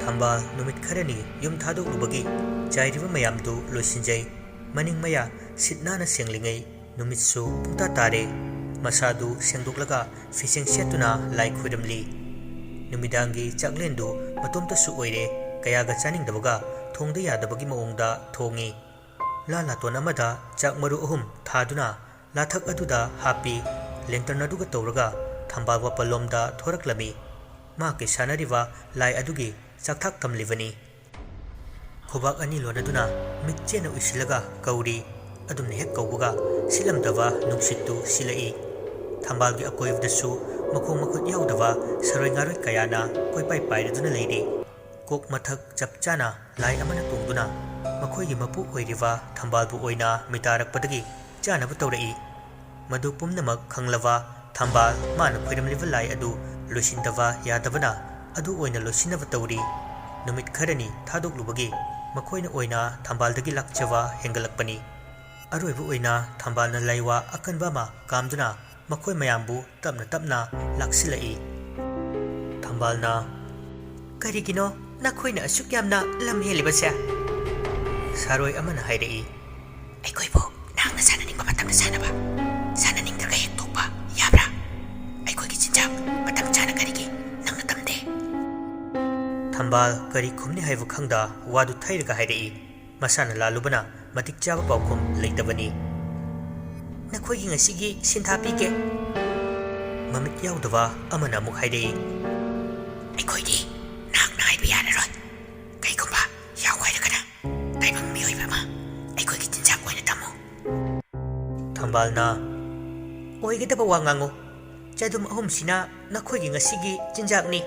ꯊꯝꯕꯥꯜ ꯅꯨꯃꯤꯠ ꯈꯔꯅꯤ ꯌꯨꯝ ꯊꯥꯗꯣꯛꯂꯨꯕꯒꯤ ꯆꯥꯏꯔꯤꯕ ꯃꯌꯥꯝꯗꯨ ꯂꯣꯏꯁꯤꯟꯖꯩ꯫ ꯃꯅꯤꯡ ꯃꯌꯥ ꯁꯤꯠ ꯅꯥꯟꯅ ꯁꯦꯡꯂꯤꯉꯩ ꯅꯨꯃꯤꯠꯁꯨ ꯄꯨꯡꯇꯥ ꯇꯥꯔꯦ꯫ ꯃꯁꯥꯗꯨ ꯁꯦꯡꯗꯣꯛꯂꯒ ꯐꯤꯁꯦꯡ ꯁꯦꯠꯇꯨꯅ ꯂꯥꯏ ꯈꯣꯏꯔꯝꯂꯤ꯫ ꯅꯨꯃꯤꯗꯥꯡꯒꯤ ꯆꯥꯛꯂꯦꯟꯗꯨ ꯃꯇꯣꯝꯇꯁꯨ ꯑꯣꯏꯔꯦ꯫ ꯀꯌꯥꯒ ꯆꯥꯅꯤꯡꯗꯕꯒ ꯊꯣꯡꯗ ꯌꯥꯗꯕꯒꯤ ꯃꯑꯣꯡꯗ ꯊꯣꯡꯉꯤ꯫ ꯂꯥ ꯂꯥꯇꯣꯟ ꯑꯃꯗ ꯆꯥꯛ ꯃꯔꯨ ꯑꯍꯨꯝ ꯊꯥꯗꯨꯅ ꯂꯥꯊꯛ ꯑꯗꯨꯗ ꯍꯥꯞꯄꯤ꯫ ꯂꯦꯟꯇꯔꯟ ꯑꯗꯨꯒ ꯇꯧꯔꯒ ꯊꯝꯕꯥꯜ ꯋꯥꯄꯜꯂꯣꯝꯗ ꯊꯣꯔꯛꯂꯝꯃꯤ꯫ ꯃꯥ ꯀꯩꯁꯥꯅꯔꯤꯕ ꯂꯥꯏ ꯑꯗꯨꯒꯤ ꯆꯥꯛꯊꯥꯛ ꯇꯝꯂꯤꯕꯅꯤ꯫ ꯈꯨꯕꯥꯛ ꯑꯅꯤ ꯂꯣꯟꯅꯗꯨꯅ ꯃꯤꯠ ꯆꯦꯠꯅ ꯎꯏꯁꯤꯜꯂꯒ ꯀꯧꯔꯤ꯫ ꯑꯗꯨꯝꯅ ꯍꯦꯛ ꯀꯧꯕꯒ ꯁꯤꯠꯂꯝꯗꯕ ꯅꯨꯡꯁꯤꯠꯇꯨ ꯁꯤꯜꯂꯛꯏ꯫ ꯊꯝꯕꯥꯜꯒꯤ ꯑꯀꯣꯏꯕꯗꯁꯨ ꯃꯈꯣꯡ ꯃꯈꯨꯠ ꯌꯥꯎꯗꯕ ꯁꯔꯣꯏ ꯉꯥꯔꯣꯏ ꯀꯌꯥꯅ ꯀꯣꯏꯄꯥꯏ ꯄꯥꯏꯔꯗꯨꯅ ꯂꯩꯔꯤ꯫ ꯀꯣꯛ ꯃꯊꯛ ꯆꯞ ꯆꯥꯅ ꯂꯥꯏ ꯑꯃꯅ ꯇꯣꯡꯗꯨꯅ ꯃꯈꯣꯏꯒꯤ ꯃꯄꯨ ꯑꯣꯏꯔꯤꯕ ꯊꯝꯕꯥꯜꯕꯨ ꯑꯣꯏꯅ ꯃꯤꯇꯥꯔꯛꯄꯗꯒꯤ ꯆꯥꯅꯕ ꯇꯧꯔꯛꯏ꯫ ꯃꯗꯨ ꯄꯨꯝꯅꯃꯛ ꯈꯪꯂꯕ ꯊꯝꯕꯥꯜ ꯃꯥꯅ ꯈꯣꯏꯔꯝꯂꯤꯕ ꯂꯥꯏ ꯑꯗꯨ ꯂꯣꯏꯁꯤꯟꯗꯕ ꯌꯥꯗꯕꯅ ꯑꯗꯨ ꯑꯣꯏꯅ ꯂꯣꯏꯁꯤꯟꯅꯕ ꯇꯧꯔꯤ꯫ ꯅꯨꯃꯤꯠ ꯈꯔꯅꯤ ꯊꯥꯗꯣꯛꯂꯨꯕꯒꯤ ꯃꯈꯣꯏꯅ ꯑꯣꯏꯅ ꯊꯝꯕꯥꯜꯗꯒꯤ ꯂꯥꯛꯆꯕ ꯍꯦꯟꯒꯠꯂꯛꯄꯅꯤ꯫ ꯑꯔꯣꯏꯕ ꯑꯣꯏꯅ ꯊꯝꯕꯥꯜꯅ ꯂꯥꯏꯋꯥ ꯑꯀꯟꯕ ꯑꯃ ꯀꯥꯝꯗꯨꯅ ꯃꯈꯣꯏ ꯃꯌꯥꯝꯕꯨ ꯇꯞꯅ ꯇꯞꯅ ꯂꯥꯛꯁꯤꯜꯂꯛꯏ꯫ ꯊꯝꯕꯥꯜꯅ, "ꯀꯔꯤꯒꯤꯅꯣ ꯅꯈꯣꯏꯅ ꯑꯁꯨꯛ ꯌꯥꯝꯅ ꯂꯝ ꯍꯦꯜꯂꯤꯕꯁꯦ?" ꯁꯥꯔꯣꯏ ꯑꯃꯅ ꯍꯥꯏꯔꯛꯏ, "ꯑꯩꯈꯣꯏꯕꯨ ꯅꯍꯥꯛꯅ ꯁꯥꯟꯅꯅꯤꯡꯕ ꯃꯇꯝꯗ ꯁꯥꯟꯅꯕ, ꯁꯥꯟꯅꯅꯤꯡꯗ꯭ꯔꯒ ꯍꯦꯛ ꯇꯣꯛꯄ ꯌꯥꯕ꯭ꯔꯥ? ꯑꯩꯈꯣꯏꯒꯤ ꯆꯤꯟꯖꯥꯛ ꯃꯇꯝ ꯆꯥꯅ ꯀꯔꯤꯒꯤ ꯅꯪꯅ ꯇꯝꯗꯦ?" ꯊꯝꯕꯥꯜ ꯀꯔꯤ ꯈꯨꯝꯅꯤ ꯍꯥꯏꯕ ꯈꯪꯗ ꯋꯥꯗꯨ ꯊꯩꯔꯒ ꯍꯥꯏꯔꯛꯏ꯫ ꯃꯁꯥꯅ ꯂꯥꯜꯂꯨꯕꯅ ꯃꯇꯤꯛ ꯆꯥꯕ ꯄꯥꯎꯈꯨꯝ ꯂꯩꯇꯕꯅꯤ꯫ "ꯅꯈꯣꯏꯒꯤ ꯉꯁꯤꯒꯤ ꯁꯤꯟꯊꯥ ꯄꯤꯒꯦ꯫" ꯃꯃꯤꯠ ꯌꯥꯎꯗꯕ ꯑꯃꯅ ꯑꯃꯨꯛ ꯍꯥꯏꯔꯛꯏ, "ꯑꯩꯈꯣꯏꯗꯤ ꯅꯍꯥꯛꯅ ꯍꯥꯏꯕ ꯌꯥꯔꯔꯣꯏ꯫ ꯀꯩꯒꯨꯝꯕ ꯌꯥꯎ ꯍꯥꯏꯔꯒꯅ ꯇꯥꯏꯕꯪ ꯃꯤꯑꯣꯏꯕ ꯑꯃ ꯑꯩꯈꯣꯏꯒꯤ ꯆꯤꯟꯖꯥꯛ ꯑꯣꯏꯅ ꯊꯝꯃꯨ꯫" ꯊꯝꯕꯥꯜꯅ, "ꯑꯣꯏꯒꯗꯕ ꯋꯥ ꯉꯥꯡꯉꯨ꯫ ꯆꯗꯨꯝ ꯑꯍꯨꯝꯁꯤꯅ ꯅꯈꯣꯏꯒꯤ ꯉꯁꯤꯒꯤ ꯆꯤꯟꯖꯥꯛꯅꯤ꯫"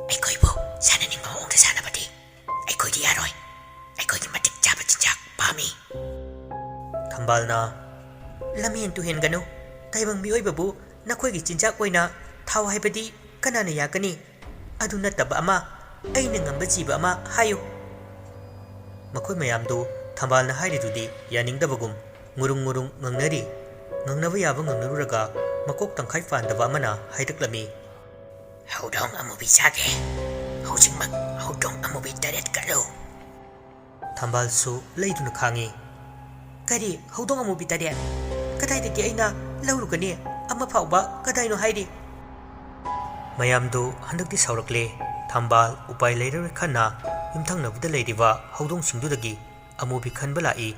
"ꯑꯩꯈꯣꯏꯕꯨ ꯁꯥꯟꯅꯅꯤꯡꯕ ꯃꯑꯣꯡꯗ ꯁꯥꯟꯅꯕꯗꯤ ꯑꯩꯈꯣꯏꯗꯤ ꯌꯥꯔꯣꯏ꯫ ꯑꯩꯈꯣꯏꯒꯤ ꯃꯇꯤꯛ ꯆꯥꯕ ꯆꯤꯟꯖꯥꯛ ꯄꯥꯝꯃꯤ꯫" ꯊꯝꯕꯥꯜꯅ, "ꯂꯝꯍꯦꯟ ꯇꯨꯍꯦꯟꯒꯅꯨ꯫ ꯇꯥꯏꯕꯪ ꯃꯤꯑꯣꯏꯕꯕꯨ ꯅꯈꯣꯏꯒꯤ ꯆꯤꯟꯖꯥꯛ ꯑꯣꯏꯅ ꯊꯥꯎ ꯍꯥꯏꯕꯗꯤ ꯀꯅꯥꯅ ꯌꯥꯒꯅꯤ? ꯑꯗꯨ ꯅꯠꯇꯕ ꯑꯃ, ꯑꯩꯅ ꯉꯝꯕ ꯖꯤꯕ ꯑꯃ ꯍꯥꯏꯌꯨ꯫" ꯃꯈꯣꯏ ꯃꯌꯥꯝꯗꯨ ꯊꯝꯕꯥꯜꯅ ꯍꯥꯏꯔꯤꯗꯨꯗꯤ ꯌꯥꯅꯤꯡꯗꯕꯒꯨꯝ ꯉꯨꯔꯨꯡ ꯉꯨꯔꯨꯡ ꯉꯪꯅꯔꯤ꯫ ꯉꯪꯅꯕ ꯌꯥꯕ ꯉꯪꯅꯔꯨꯔꯒ ꯃꯀꯣꯛ ꯇꯪꯈꯥꯏ ꯄꯥꯟꯗꯕ ꯑꯃꯅ ꯍꯥꯏꯔꯛꯂꯝꯃꯤ, "ꯍꯧꯗꯣꯡ ꯑꯃꯨꯕꯤ ꯆꯥꯒꯦ꯫ ꯍꯧꯖꯤꯛꯃꯛ ꯍꯧꯗꯣꯡ ꯑꯃꯨꯕꯤ ꯇꯔꯦꯠ ꯀꯠꯂꯨ꯫" ꯊꯝꯕꯥꯜꯁꯨ ꯂꯩꯗꯨꯅ ꯈꯥꯡꯉꯤ꯫ "ꯀꯔꯤ ꯍꯧꯗꯣꯡ ꯑꯃꯨꯕꯤ ꯇꯔꯦꯠ? ꯀꯗꯥꯏꯗꯒꯤ ꯑꯩꯅ ꯂꯧꯔꯨꯒꯅꯤ? ꯑꯃ ꯐꯥꯎꯕ ꯀꯗꯥꯏꯅꯣ ꯍꯥꯏꯔꯤ?" ꯃꯌꯥꯝꯗꯨ ꯍꯟꯗꯛꯇꯤ ꯁꯥꯎꯔꯛꯂꯦ꯫ ꯊꯝꯕꯥꯜ ꯎꯄꯥꯏ ꯂꯩꯔꯔꯣꯏ ꯈꯟꯅ ꯌꯨꯝꯊꯪꯅꯕꯗ ꯂꯩꯔꯤꯕ ꯍꯧꯗꯣꯡꯁꯤꯡꯗꯨꯗꯒꯤ ꯑꯃꯨꯕꯤ ꯈꯟꯕ ꯂꯥꯛꯏ꯫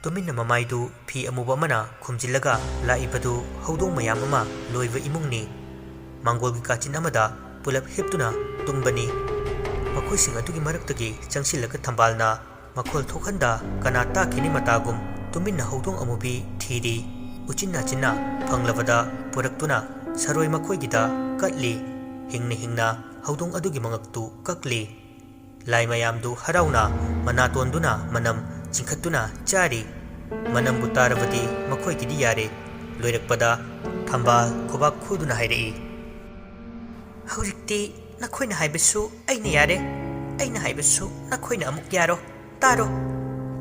ꯇꯨꯃꯤꯟꯅ ꯃꯃꯥꯏꯗꯨ ꯐꯤ ꯑꯃꯨꯕ ꯑꯃꯅ ꯈꯨꯝꯖꯤꯜꯂꯒ ꯂꯥꯛꯏꯕꯗꯨ ꯍꯧꯗꯣꯡ ꯃꯌꯥꯝ ꯑꯃ ꯂꯣꯏꯕ ꯏꯃꯨꯡꯅꯤ꯫ ꯃꯥꯡꯒꯣꯜꯒꯤ ꯀꯥꯆꯤꯟ ꯑꯃꯗ ꯄꯨꯂꯞ ꯍꯤꯞꯇꯨꯅ ꯇꯨꯝꯕꯅꯤ꯫ ꯃꯈꯣꯏꯁꯤꯡ ꯑꯗꯨꯒꯤ ꯃꯔꯛꯇꯒꯤ ꯆꯪꯁꯤꯜꯂꯒ ꯊꯝꯕꯥꯜꯅ ꯃꯈꯣꯜ ꯊꯣꯛꯍꯟꯗ ꯀꯅꯥ ꯇꯥꯈꯤꯅꯤ ꯃꯇꯥꯒꯨꯝ ꯇꯨꯃꯤꯟꯅ ꯍꯧꯗꯣꯡ ꯑꯃꯨꯕꯤ ꯊꯤꯔꯤ꯫ ꯎꯆꯤꯟ ꯅꯥꯆꯤꯟꯅ ꯐꯪꯂꯕꯗ ꯄꯨꯔꯛꯇꯨꯅ ꯁꯔꯣꯏ ꯃꯈꯣꯏꯒꯤꯗ ꯀꯠꯂꯤ꯫ ꯍꯤꯡꯅ ꯍꯤꯡꯅ ꯍꯧꯗꯣꯡ ꯑꯗꯨꯒꯤ ꯃꯉꯛꯇꯨ ꯀꯛꯂꯤ꯫ ꯂꯥꯏ ꯃꯌꯥꯝꯗꯨ ꯍꯔꯥꯎꯅ ꯃꯅꯥꯇꯣꯟꯗꯨꯅ ꯃꯅꯝ ꯆꯤꯡꯈꯠꯇꯨꯅ ꯆꯥꯔꯤ꯫ ꯃꯅꯝꯕꯨ ꯇꯥꯔꯕꯗꯤ ꯃꯈꯣꯏꯒꯤꯗꯤ ꯌꯥꯔꯦ꯫ ꯂꯣꯏꯔꯛꯄꯗ ꯊꯝꯕꯥꯜ ꯈꯨꯕꯥꯛ ꯈꯨꯗꯨꯅ ꯍꯥꯏꯔꯛꯏ, "ꯍꯧꯖꯤꯛꯇꯤ ꯅꯈꯣꯏꯅ ꯍꯥꯏꯕꯁꯨ ꯑꯩꯅ ꯌꯥꯔꯦ, ꯑꯩꯅ ꯍꯥꯏꯕꯁꯨ ꯅꯈꯣꯏꯅ ꯑꯃꯨꯛ ꯌꯥꯔꯣ꯫ ꯇꯥꯔꯣ,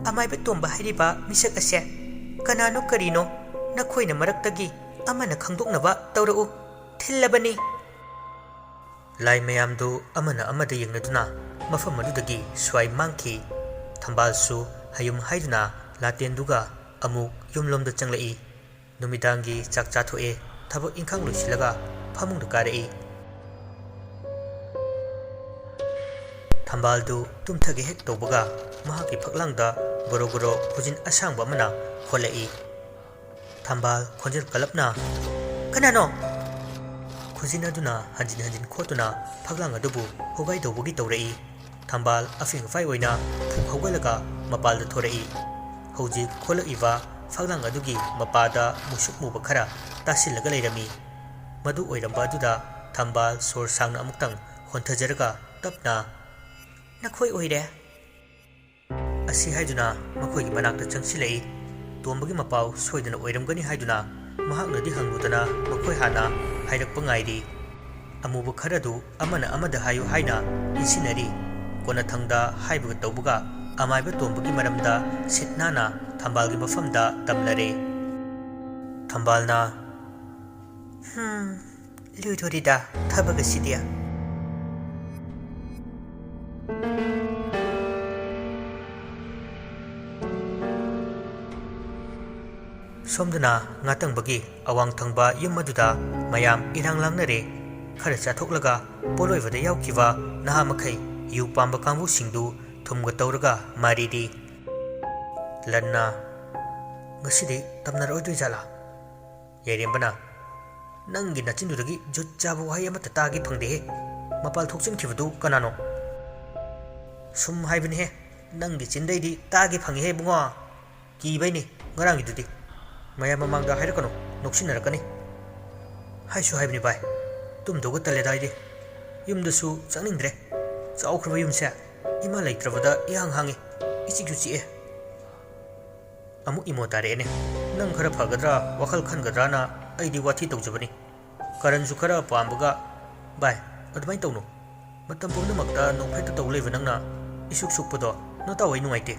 ꯑꯃꯥꯏꯕ ꯇꯣꯝꯕ ꯍꯥꯏꯔꯤꯕ ꯃꯤꯁꯛ ꯑꯁꯦ ꯀꯅꯥꯅꯣ ꯀꯔꯤꯅꯣ, ꯅꯈꯣꯏꯅ ꯃꯔꯛꯇꯒꯤ ꯑꯃꯅ ꯈꯪꯗꯣꯛꯅꯕ ꯇꯧꯔꯛꯎ꯫ ꯊꯤꯜꯂꯕꯅꯤ!" ꯂꯥꯏ ꯃꯌꯥꯝꯗꯨ ꯑꯃꯅ ꯑꯃꯗ ꯌꯦꯡꯅꯗꯨꯅ ꯃꯐꯝ ꯑꯗꯨꯗꯒꯤ ꯁ꯭ꯋꯥꯏ ꯃꯥꯡꯈꯤ꯫ ꯊꯝꯕꯥꯜꯁꯨ ꯍꯌꯨꯝ ꯍꯥꯏꯗꯨꯅ ꯂꯥꯇꯦꯟꯗꯨꯒ ꯑꯃꯨꯛ ꯌꯨꯝꯂꯣꯝꯗ ꯆꯪꯂꯛꯏ꯫ ꯅꯨꯃꯤꯗꯥꯡꯒꯤ ꯆꯥꯛ ꯆꯥꯊꯣꯛꯑꯦ꯫ ꯊꯕꯛ ꯏꯪꯈꯥꯡ ꯂꯣꯏꯁꯤꯜꯂꯒ ꯐꯃꯨꯡꯗ ꯀꯥꯔꯛꯏ꯫ ꯊꯝꯕꯥꯜꯗꯨ ꯇꯨꯝꯊꯒꯦ ꯍꯦꯛ ꯇꯧꯕꯒ ꯃꯍꯥꯛꯀꯤ ꯐꯛꯂꯥꯡꯗ ꯒꯣꯔꯣ ꯒꯣꯔꯣ ꯈꯨꯖꯤꯟ ꯑꯁꯥꯡꯕ ꯑꯃꯅ ꯈꯣꯠꯂꯛꯏ꯫ ꯊꯝꯕꯥꯜ ꯈꯣꯟꯖꯦꯜ ꯀꯜꯂꯞꯅ, "ꯀꯅꯥꯅꯣ?" ꯈꯨꯖꯤꯟ ꯑꯗꯨꯅ ꯍꯟꯖꯤꯟ ꯍꯟꯖꯤꯟ ꯈꯣꯠꯇꯨꯅ ꯐꯛꯂꯥꯡ ꯑꯗꯨꯕꯨ ꯍꯣꯒꯥꯏ ꯇꯧꯕꯒꯤ ꯇꯧꯔꯛꯏ꯫ ꯊꯝꯕꯥꯜ ꯑꯐꯤꯡ ꯑꯐꯥꯏ ꯑꯣꯏꯅ ꯐꯨꯛ ꯍꯧꯒꯠꯂꯒ ꯃꯄꯥꯜꯗ ꯊꯣꯔꯛꯏ꯫ ꯍꯧꯖꯤꯛ ꯈꯣꯠꯂꯛꯏꯕ ꯐꯛꯂꯥꯡ ꯑꯗꯨꯒꯤ ꯃꯄꯥꯗ ꯃꯨꯁꯨꯛ ꯃꯨꯕ ꯈꯔ ꯇꯥꯁꯤꯜꯂꯒ ꯂꯩꯔꯝꯃꯤ꯫ ꯃꯗꯨ ꯑꯣꯏꯔꯝꯕ ꯑꯗꯨꯗ ꯊꯝꯕꯥꯜ ꯁꯣꯔ ꯁꯥꯡꯅ ꯑꯃꯨꯛꯇꯪ ꯍꯣꯟꯊꯖꯔꯒ ꯇꯞꯅ, "ꯅꯈꯣꯏ ꯑꯣꯏꯔꯦ" ꯑꯁꯤ ꯍꯥꯏꯗꯨꯅ ꯃꯈꯣꯏꯒꯤ ꯃꯅꯥꯛꯇ ꯆꯪꯁꯤꯜꯂꯛꯏ꯫ ꯇꯣꯝꯕꯒꯤ ꯃꯄꯥꯎ ꯁꯣꯏꯗꯅ ꯑꯣꯏꯔꯝꯒꯅꯤ ꯍꯥꯏꯗꯨꯅ ꯃꯍꯥꯛꯅꯗꯤ ꯍꯪꯂꯨꯗꯅ ꯃꯈꯣꯏ ꯍꯥꯟꯅ ꯍꯥꯏꯔꯛꯄ ꯉꯥꯏꯔꯤ꯫ ꯑꯃꯨꯕ ꯈꯔꯗꯨ ꯑꯃꯅ ꯑꯃꯗ ꯍꯥꯏꯌꯨ ꯍꯥꯏꯅ ꯏꯟꯁꯤꯟꯅꯔꯤ꯫ ꯀꯣꯟꯅꯊꯪꯗ ꯍꯥꯏꯕꯒ ꯇꯧꯕꯒ ꯑꯃꯥꯏꯕ ꯇꯣꯝꯕꯒꯤ ꯃꯔꯝꯗ ꯁꯤꯠ ꯅꯥꯟꯅ ꯊꯝꯕꯥꯜꯒꯤ ꯃꯐꯝꯗ ꯇꯝꯂꯔꯦ꯫ ꯊꯝꯕꯥꯜꯅ, "ꯍꯝ, ꯂꯨꯗꯣꯔꯤꯗ ꯊꯕꯛ ꯑꯁꯤꯗꯤ"꯫ ꯁꯣꯝꯗꯅ ꯉꯥꯇꯪꯕꯒꯤ ꯑꯋꯥꯡ ꯊꯪꯕ ꯌꯨꯝ ꯑꯗꯨꯗ ꯃꯌꯥꯝ ꯏꯔꯥꯡ ꯂꯥꯡꯅꯔꯦ꯫ ꯈꯔ ꯆꯥꯊꯣꯛꯂꯒ ꯄꯣꯠꯂꯣꯏꯕꯗ ꯌꯥꯎꯈꯤꯕ ꯅꯍꯥ ꯃꯈꯩ ꯌꯨ ꯄꯥꯝꯕ ꯀꯥꯡꯕꯨꯁꯤꯡꯗꯨ ꯊꯨꯝꯒ ꯇꯧꯔꯒ ꯃꯥꯔꯤꯔꯤ꯫ ꯂꯟꯅ, "ꯉꯁꯤꯗꯤ ꯇꯝꯅꯔꯛꯑꯣꯏꯗꯣꯏ ꯖꯥꯠꯂꯥ?" ꯌꯥꯏꯔꯦꯝꯕꯅ, "ꯅꯪꯒꯤ ꯅꯆꯤꯟꯗꯨꯗꯒꯤ ꯖꯨꯠ ꯆꯥꯕ ꯋꯥꯍꯩ ꯑꯃꯠꯇ ꯇꯥꯒꯦ ꯐꯪꯗꯦꯍꯦ꯫ ꯃꯄꯥꯜ ꯊꯣꯛꯆꯤꯟꯈꯤꯕꯗꯨ ꯀꯅꯥꯅꯣ?" "ꯁꯨꯝ ꯍꯥꯏꯕꯅꯤꯍꯦ, ꯅꯪꯒꯤ ꯆꯤꯟꯗꯩꯗꯤ ꯇꯥꯒꯦ ꯐꯪꯉꯤꯍꯦ ꯏꯕꯨꯡꯉꯣ꯫ ꯀꯤꯕꯩꯅꯤ ꯉꯔꯥꯡꯒꯤꯗꯨꯗꯤ꯫ ꯃꯌꯥꯝ ꯃꯃꯥꯡꯗ ꯍꯥꯏꯔꯛꯀꯅꯨ, ꯅꯣꯛꯁꯤꯟꯅꯔꯛꯀꯅꯤ"꯫ ꯍꯥꯏꯁꯨ ꯍꯥꯏꯕꯅꯤ ꯚꯥꯏ, ꯇꯨꯝꯗꯧꯒ ꯇꯜꯂꯦꯗ ꯑꯩꯗꯤ꯫ ꯌꯨꯝꯗꯁꯨ ꯆꯪꯅꯤꯡꯗ꯭ꯔꯦ꯫ ꯆꯥꯎꯈ꯭ꯔꯕ ꯌꯨꯝꯁꯦ ꯏꯃꯥ ꯂꯩꯇ꯭ꯔꯕꯗ ꯏꯍꯥꯡ ꯍꯥꯡꯉꯤ, ꯏꯆꯤꯛꯁꯨ ꯆꯤꯛꯑꯦ꯫ ꯑꯃꯨꯛ ꯏꯃꯣ ꯇꯥꯔꯛꯑꯦꯅꯦ꯫ ꯅꯪ ꯈꯔ ꯐꯒꯗ꯭ꯔꯥ, ꯋꯥꯈꯜ ꯈꯟꯒꯗ꯭ꯔꯥꯅ ꯑꯩꯗꯤ ꯋꯥꯊꯤ ꯇꯧꯖꯕꯅꯤ꯫ ꯀꯔꯟꯁꯨ ꯈꯔ ꯄꯥꯝꯕꯒ꯫ ꯚꯥꯏ, ꯑꯗꯨꯃꯥꯏꯅ ꯇꯧꯅꯨ꯫ ꯃꯇꯝ ꯄꯨꯝꯅꯃꯛꯇ ꯅꯣꯛꯐꯦꯠꯇ ꯇꯧ ꯂꯩꯕ ꯅꯪꯅ ꯏꯁꯨꯛ ꯁꯨꯛꯄꯗꯣ ꯅꯇꯥꯎ ꯑꯩ ꯅꯨꯡꯉꯥꯏꯇꯦ꯫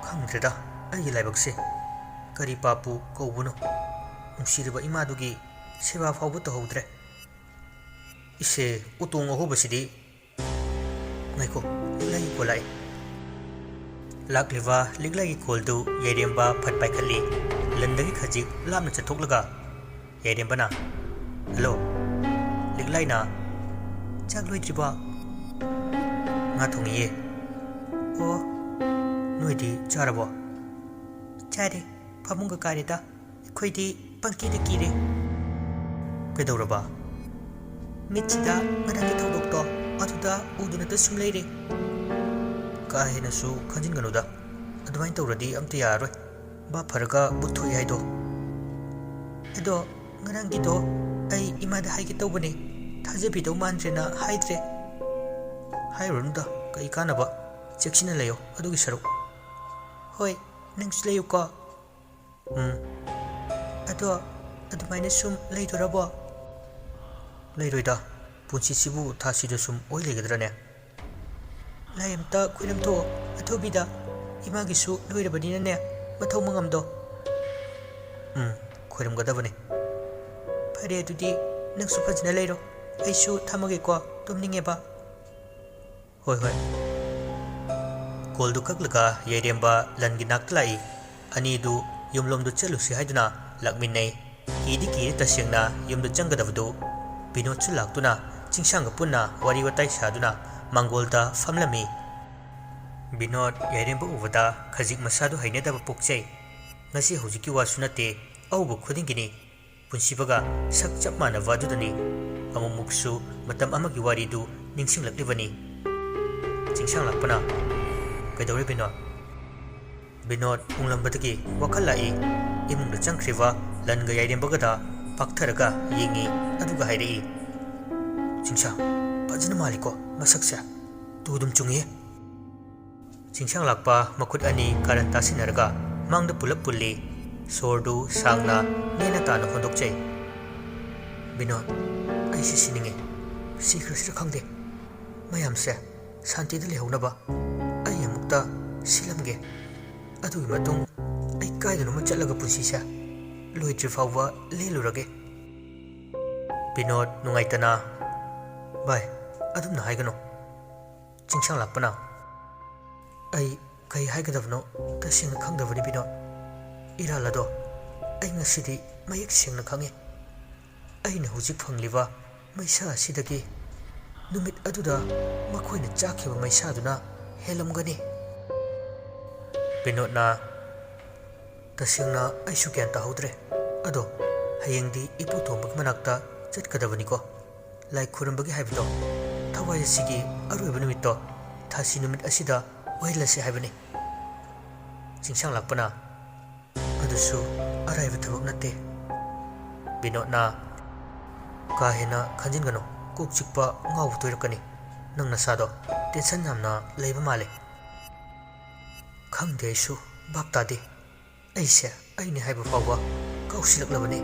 ꯈꯪꯗ꯭ꯔꯦꯗ, ꯑꯩꯒꯤ ꯂꯥꯏꯕꯛꯁꯦ ꯀꯔꯤ ꯄꯥꯞꯄꯨ ꯀꯧꯕꯅꯣ꯫ ꯅꯨꯡꯁꯤꯔꯕ ꯏꯃꯥꯗꯨꯒꯤ ꯁꯦꯕꯥ ꯐꯥꯎꯕ ꯇꯧꯍꯧꯗ꯭ꯔꯦ꯫ ꯏꯁꯦ, ꯎꯇꯣꯡ ꯑꯍꯣꯕꯁꯤꯗꯤ꯫ ꯉꯥꯏꯈꯣ, ꯂꯤꯛꯂꯥꯏꯒꯤ ꯀꯣꯜ ꯂꯥꯛꯑꯦ꯫ ꯂꯥꯛꯂꯤꯕ ꯂꯤꯛꯂꯥꯏꯒꯤ ꯀꯣꯜꯗꯨ ꯌꯥꯏꯔꯦꯝꯕ ꯐꯠ ꯄꯥꯏꯈꯠꯂꯤ꯫ ꯂꯟꯗꯒꯤ ꯈꯖꯤꯛ ꯂꯥꯞꯅ ꯆꯠꯊꯣꯛꯂꯒ ꯌꯥꯏꯔꯦꯝꯕꯅ, "ꯍꯜꯂꯣ, ꯂꯤꯛꯂꯥꯏꯅ, ꯆꯥꯛ ꯂꯣꯏꯗ꯭ꯔꯤꯕꯣ?" "ꯉꯥ ꯊꯣꯡꯉꯤꯌꯦ꯫" "ꯑꯣ, ꯅꯣꯏꯗꯤ ꯆꯥꯔꯕꯣ?" "ꯆꯥꯔꯦ, ꯐꯃꯨꯡꯒ ꯀꯥꯔꯦꯗ꯫ ꯑꯩꯈꯣꯏꯗꯤ ꯄꯪꯀꯤꯗ ꯀꯤꯔꯦ꯫" "ꯀꯩꯗꯧꯔꯕ?" "ꯃꯤꯠꯁꯤꯗ ꯉꯔꯥꯡꯒꯤ ꯊꯧꯗꯣꯛꯇꯣ ꯑꯗꯨꯗ ꯎꯗꯨꯅꯇ ꯁꯨꯝ ꯂꯩꯔꯦ꯫" "ꯀꯥ ꯍꯦꯟꯅꯁꯨ ꯈꯟꯖꯤꯟꯒꯅꯨꯗ, ꯑꯗꯨꯃꯥꯏꯅ ꯇꯧꯔꯗꯤ ꯑꯝꯇ ꯌꯥꯔꯔꯣꯏ꯫ ꯚꯥꯞ ꯐꯔꯒ ꯚꯨꯠ ꯊꯣꯛꯑꯦ ꯍꯥꯏꯗꯣ꯫" "ꯑꯗꯣ ꯉꯔꯥꯡꯒꯤꯗꯣ ꯑꯩ ꯏꯃꯥꯗ ꯍꯥꯏꯒꯦ ꯇꯧꯕꯅꯦ, ꯊꯥꯖꯕꯤꯗꯧ ꯃꯥꯟꯗ꯭ꯔꯦꯅ ꯍꯥꯏꯗ꯭ꯔꯦ꯫" "ꯍꯥꯏꯔꯨꯔꯅꯨꯗ, ꯀꯩ ꯀꯥꯟꯅꯕ? ꯆꯦꯛꯁꯤꯟꯅ ꯂꯩꯌꯣ ꯑꯗꯨꯒꯤ ꯁꯔꯨꯛ꯫" "ꯍꯣꯏ, ꯅꯪꯁꯨ ꯂꯩꯌꯨꯀꯣ꯫" "ꯎꯝ꯫" "ꯑꯗꯣ ꯑꯗꯨꯃꯥꯏꯅ ꯁꯨꯝ ꯂꯩꯗꯣꯔꯕꯣ?" "ꯂꯩꯔꯣꯏꯗ, ꯄꯨꯟꯁꯤꯁꯤꯕꯨ ꯊꯥꯁꯤꯗ ꯁꯨꯝ ꯑꯣꯏ ꯂꯩꯒꯗ꯭ꯔꯅꯦ?" "ꯂꯥꯏ ꯑꯝꯇ ꯈꯣꯏꯔꯝꯊꯣꯛꯑꯣ ꯑꯊꯨꯕꯤꯗ, ꯏꯃꯥꯒꯤꯁꯨ ꯂꯣꯏꯔꯕꯅꯤꯅꯅꯦ, ꯃꯊꯧ ꯃꯉꯝꯗꯣ꯫" "ꯎꯝ, ꯈꯣꯏꯔꯝꯒꯗꯕꯅꯤ꯫" "ꯐꯔꯦ, ꯑꯗꯨꯗꯤ ꯅꯪꯁꯨ ꯐꯖꯅ ꯂꯩꯔꯣ, ꯑꯩꯁꯨ ꯊꯝꯃꯒꯦꯀꯣ, ꯇꯨꯝꯅꯤꯡꯉꯦꯕ꯫" "ꯍꯣꯏ, ꯍꯣꯏ꯫" ꯀꯣꯜꯗꯨ ꯀꯛꯂꯒ ꯌꯥꯏꯔꯦꯝꯕ ꯂꯟꯒꯤ ꯅꯥꯛꯇ ꯂꯥꯛꯏ꯫ ꯑꯅꯤꯗꯨ ꯌꯨꯝꯂꯣꯝꯗ ꯆꯠꯂꯨꯁꯤ ꯍꯥꯏꯗꯨꯅ ꯂꯥꯛꯃꯤꯟꯅꯩ꯫ ꯀꯤꯗꯤ ꯀꯤꯔꯦ ꯇꯁꯦꯡꯅ ꯌꯨꯝꯗ ꯆꯪꯒꯗꯕꯗꯨ꯫ ꯕꯤꯅꯣꯗꯁꯨ ꯂꯥꯛꯇꯨꯅ ꯆꯤꯡꯁꯥꯡꯒ ꯄꯨꯟꯅ ꯋꯥꯔꯤ ꯋꯥꯇꯥꯏ ꯁꯥꯗꯨꯅ ꯃꯥꯡꯒꯣꯜꯗ ꯐꯝꯂꯝꯃꯤ꯫ ꯕꯤꯅꯣꯗ ꯌꯥꯏꯔꯦꯝꯕ ꯎꯕꯗ ꯈꯖꯤꯛ ꯃꯁꯥꯗꯨ ꯍꯩꯅꯗꯕ ꯄꯣꯛꯆꯩ꯫ ꯉꯁꯤ ꯍꯧꯖꯤꯛꯀꯤ ꯋꯥꯁꯨ ꯅꯠꯇꯦ, ꯑꯎꯕ ꯈꯨꯗꯤꯡꯒꯤꯅꯤ꯫ ꯄꯨꯟꯁꯤꯕꯒ ꯁꯛ ꯆꯞ ꯃꯥꯟꯅꯕ ꯑꯗꯨꯗꯅꯤ꯫ ꯑꯃꯨꯛꯃꯨꯛꯁꯨ ꯃꯇꯝ ꯑꯃꯒꯤ ꯋꯥꯔꯤꯗꯨ ꯅꯤꯡꯁꯤꯡꯂꯛꯂꯤꯕꯅꯤ꯫ ꯆꯤꯡꯁꯥꯡ ꯂꯥꯛꯄꯅ, "ꯀꯩꯗꯧꯔꯦ ꯕꯤꯅꯣꯗ?" ꯕꯤꯅꯣꯗ ꯎꯪꯂꯝꯕꯗꯒꯤ ꯋꯥꯈꯜ ꯂꯥꯛꯏ꯫ ꯏꯃꯨꯡꯗ ꯆꯪꯈ꯭ꯔꯤꯕ ꯂꯟꯒ ꯌꯥꯏꯔꯦꯝꯕꯒꯗ ꯄꯥꯛꯊꯔꯒ ꯌꯦꯡꯉꯤ, ꯑꯗꯨꯒ ꯍꯥꯏꯔꯛꯏ, "ꯆꯤꯡꯁꯥꯡ, ꯐꯖꯅ ꯃꯥꯜꯂꯤꯀꯣ ꯃꯁꯛꯁꯦ꯫ ꯇꯨ ꯑꯗꯨꯝ ꯆꯨꯡꯉꯤꯍꯦ꯫" ꯆꯤꯡꯁꯥꯡ ꯂꯥꯛꯄ ꯃꯈꯨꯠ ꯑꯅꯤ ꯀꯥꯔꯟ ꯇꯥꯁꯤꯟꯅꯔꯒ ꯃꯥꯡꯗ ꯄꯨꯂꯞ ꯄꯨꯜꯂꯤ꯫ ꯁꯣꯔꯗꯨ ꯁꯥꯡꯅ ꯅꯦꯅ ꯇꯥꯅ ꯍꯣꯟꯗꯣꯛꯆꯩ꯫ "ꯕꯤꯅꯣꯗ, ꯑꯩꯁꯤ ꯁꯤꯅꯤꯡꯉꯦ꯫ ꯁꯤꯈ꯭ꯔꯁꯤꯔ ꯈꯪꯗꯦ꯫ ꯃꯌꯥꯝꯁꯦ ꯁꯥꯟꯇꯤꯗ ꯂꯩꯍꯧꯅꯕ ꯑꯩ ꯑꯃꯨꯛꯇ ꯁꯤꯜꯂꯝꯒꯦ꯫ ꯑꯗꯨꯒꯤ ꯃꯇꯨꯡ ꯑꯩ ꯀꯥꯏꯗꯅꯣꯃ ꯆꯠꯂꯒ ꯄꯨꯟꯁꯤꯁꯦ ꯂꯣꯏꯗ꯭ꯔꯤ ꯐꯥꯎꯕ ꯂꯦꯜꯂꯨꯔꯒꯦ꯫" ꯕꯤꯅꯣꯗ ꯅꯨꯡꯉꯥꯏꯇꯅ, "ꯚꯥꯏ, ꯑꯗꯨꯝꯅ ꯍꯥꯏꯒꯅꯨ꯫" ꯆꯤꯡꯁꯥꯡ ꯂꯥꯛꯄꯅ, "ꯑꯩ ꯀꯩ ꯍꯥꯏꯒꯗꯕꯅꯣ ꯇꯁꯦꯡꯅ ꯈꯪꯗꯕꯅꯤ ꯕꯤꯅꯣꯗ꯫ ꯏꯔꯥꯜ ꯑꯗꯣ ꯑꯩ ꯉꯁꯤꯗꯤ ꯃꯌꯦꯛ ꯁꯦꯡꯅ ꯈꯪꯉꯤ꯫ ꯑꯩꯅ ꯍꯧꯖꯤꯛ ꯐꯪꯂꯤꯕ ꯃꯩꯁꯥ ꯑꯁꯤꯗꯒꯤ ꯅꯨꯃꯤꯠ ꯑꯗꯨꯗ ꯃꯈꯣꯏꯅ ꯆꯥꯛꯈꯤꯕ ꯃꯩꯁꯥꯗꯨꯅ ꯍꯦꯜꯂꯝꯒꯅꯤ꯫" ꯕꯤꯅꯣꯗꯅ, "ꯇꯁꯦꯡꯅ ꯑꯩꯁꯨ ꯒ꯭ꯌꯥꯟ ꯇꯥꯍꯧꯗ꯭ꯔꯦ꯫ ꯑꯗꯣ ꯍꯌꯦꯡꯗꯤ ꯏꯄꯨ ꯇꯣꯝꯕꯒꯤ ꯃꯅꯥꯛꯇ ꯆꯠꯀꯗꯕꯅꯤꯀꯣ꯫ ꯂꯥꯏ ꯈꯨꯔꯨꯝꯕꯒꯤ ꯍꯥꯏꯕꯗꯣ, ꯊꯋꯥꯏ ꯑꯁꯤꯒꯤ ꯑꯔꯣꯏꯕ ꯅꯨꯃꯤꯠꯇꯣ ꯊꯥꯁꯤ ꯅꯨꯃꯤꯠ ꯑꯁꯤꯗ ꯑꯣꯏꯍꯜꯂꯁꯤ ꯍꯥꯏꯕꯅꯤ꯫" ꯆꯤꯡꯁꯥꯡ ꯂꯥꯛꯄꯅ, "ꯑꯗꯨꯁꯨ ꯑꯔꯥꯏꯕ ꯊꯕꯛ ꯅꯠꯇꯦ꯫" ꯕꯤꯅꯣꯗꯅ, "ꯀꯥ ꯍꯦꯟꯅ ꯈꯟꯖꯤꯟꯒꯅꯨ, ꯀꯣꯛ ꯆꯤꯛꯄ ꯉꯥꯎꯕ ꯊꯣꯏꯔꯛꯀꯅꯤ꯫ ꯅꯪ ꯅꯁꯥꯗꯣ ꯇꯦꯟꯁꯟ ꯌꯥꯝꯅ ꯂꯩꯕ ꯃꯥꯜꯂꯦ꯫" "ꯈꯪꯗꯦ, ꯑꯩꯁꯨ ꯚꯥꯞ ꯇꯥꯗꯦ꯫ ꯑꯩꯁꯦ ꯑꯩꯅꯦ ꯍꯥꯏꯕ ꯐꯥꯎꯕ ꯀꯥꯎꯁꯤꯜꯂꯛꯂꯕꯅꯤ꯫"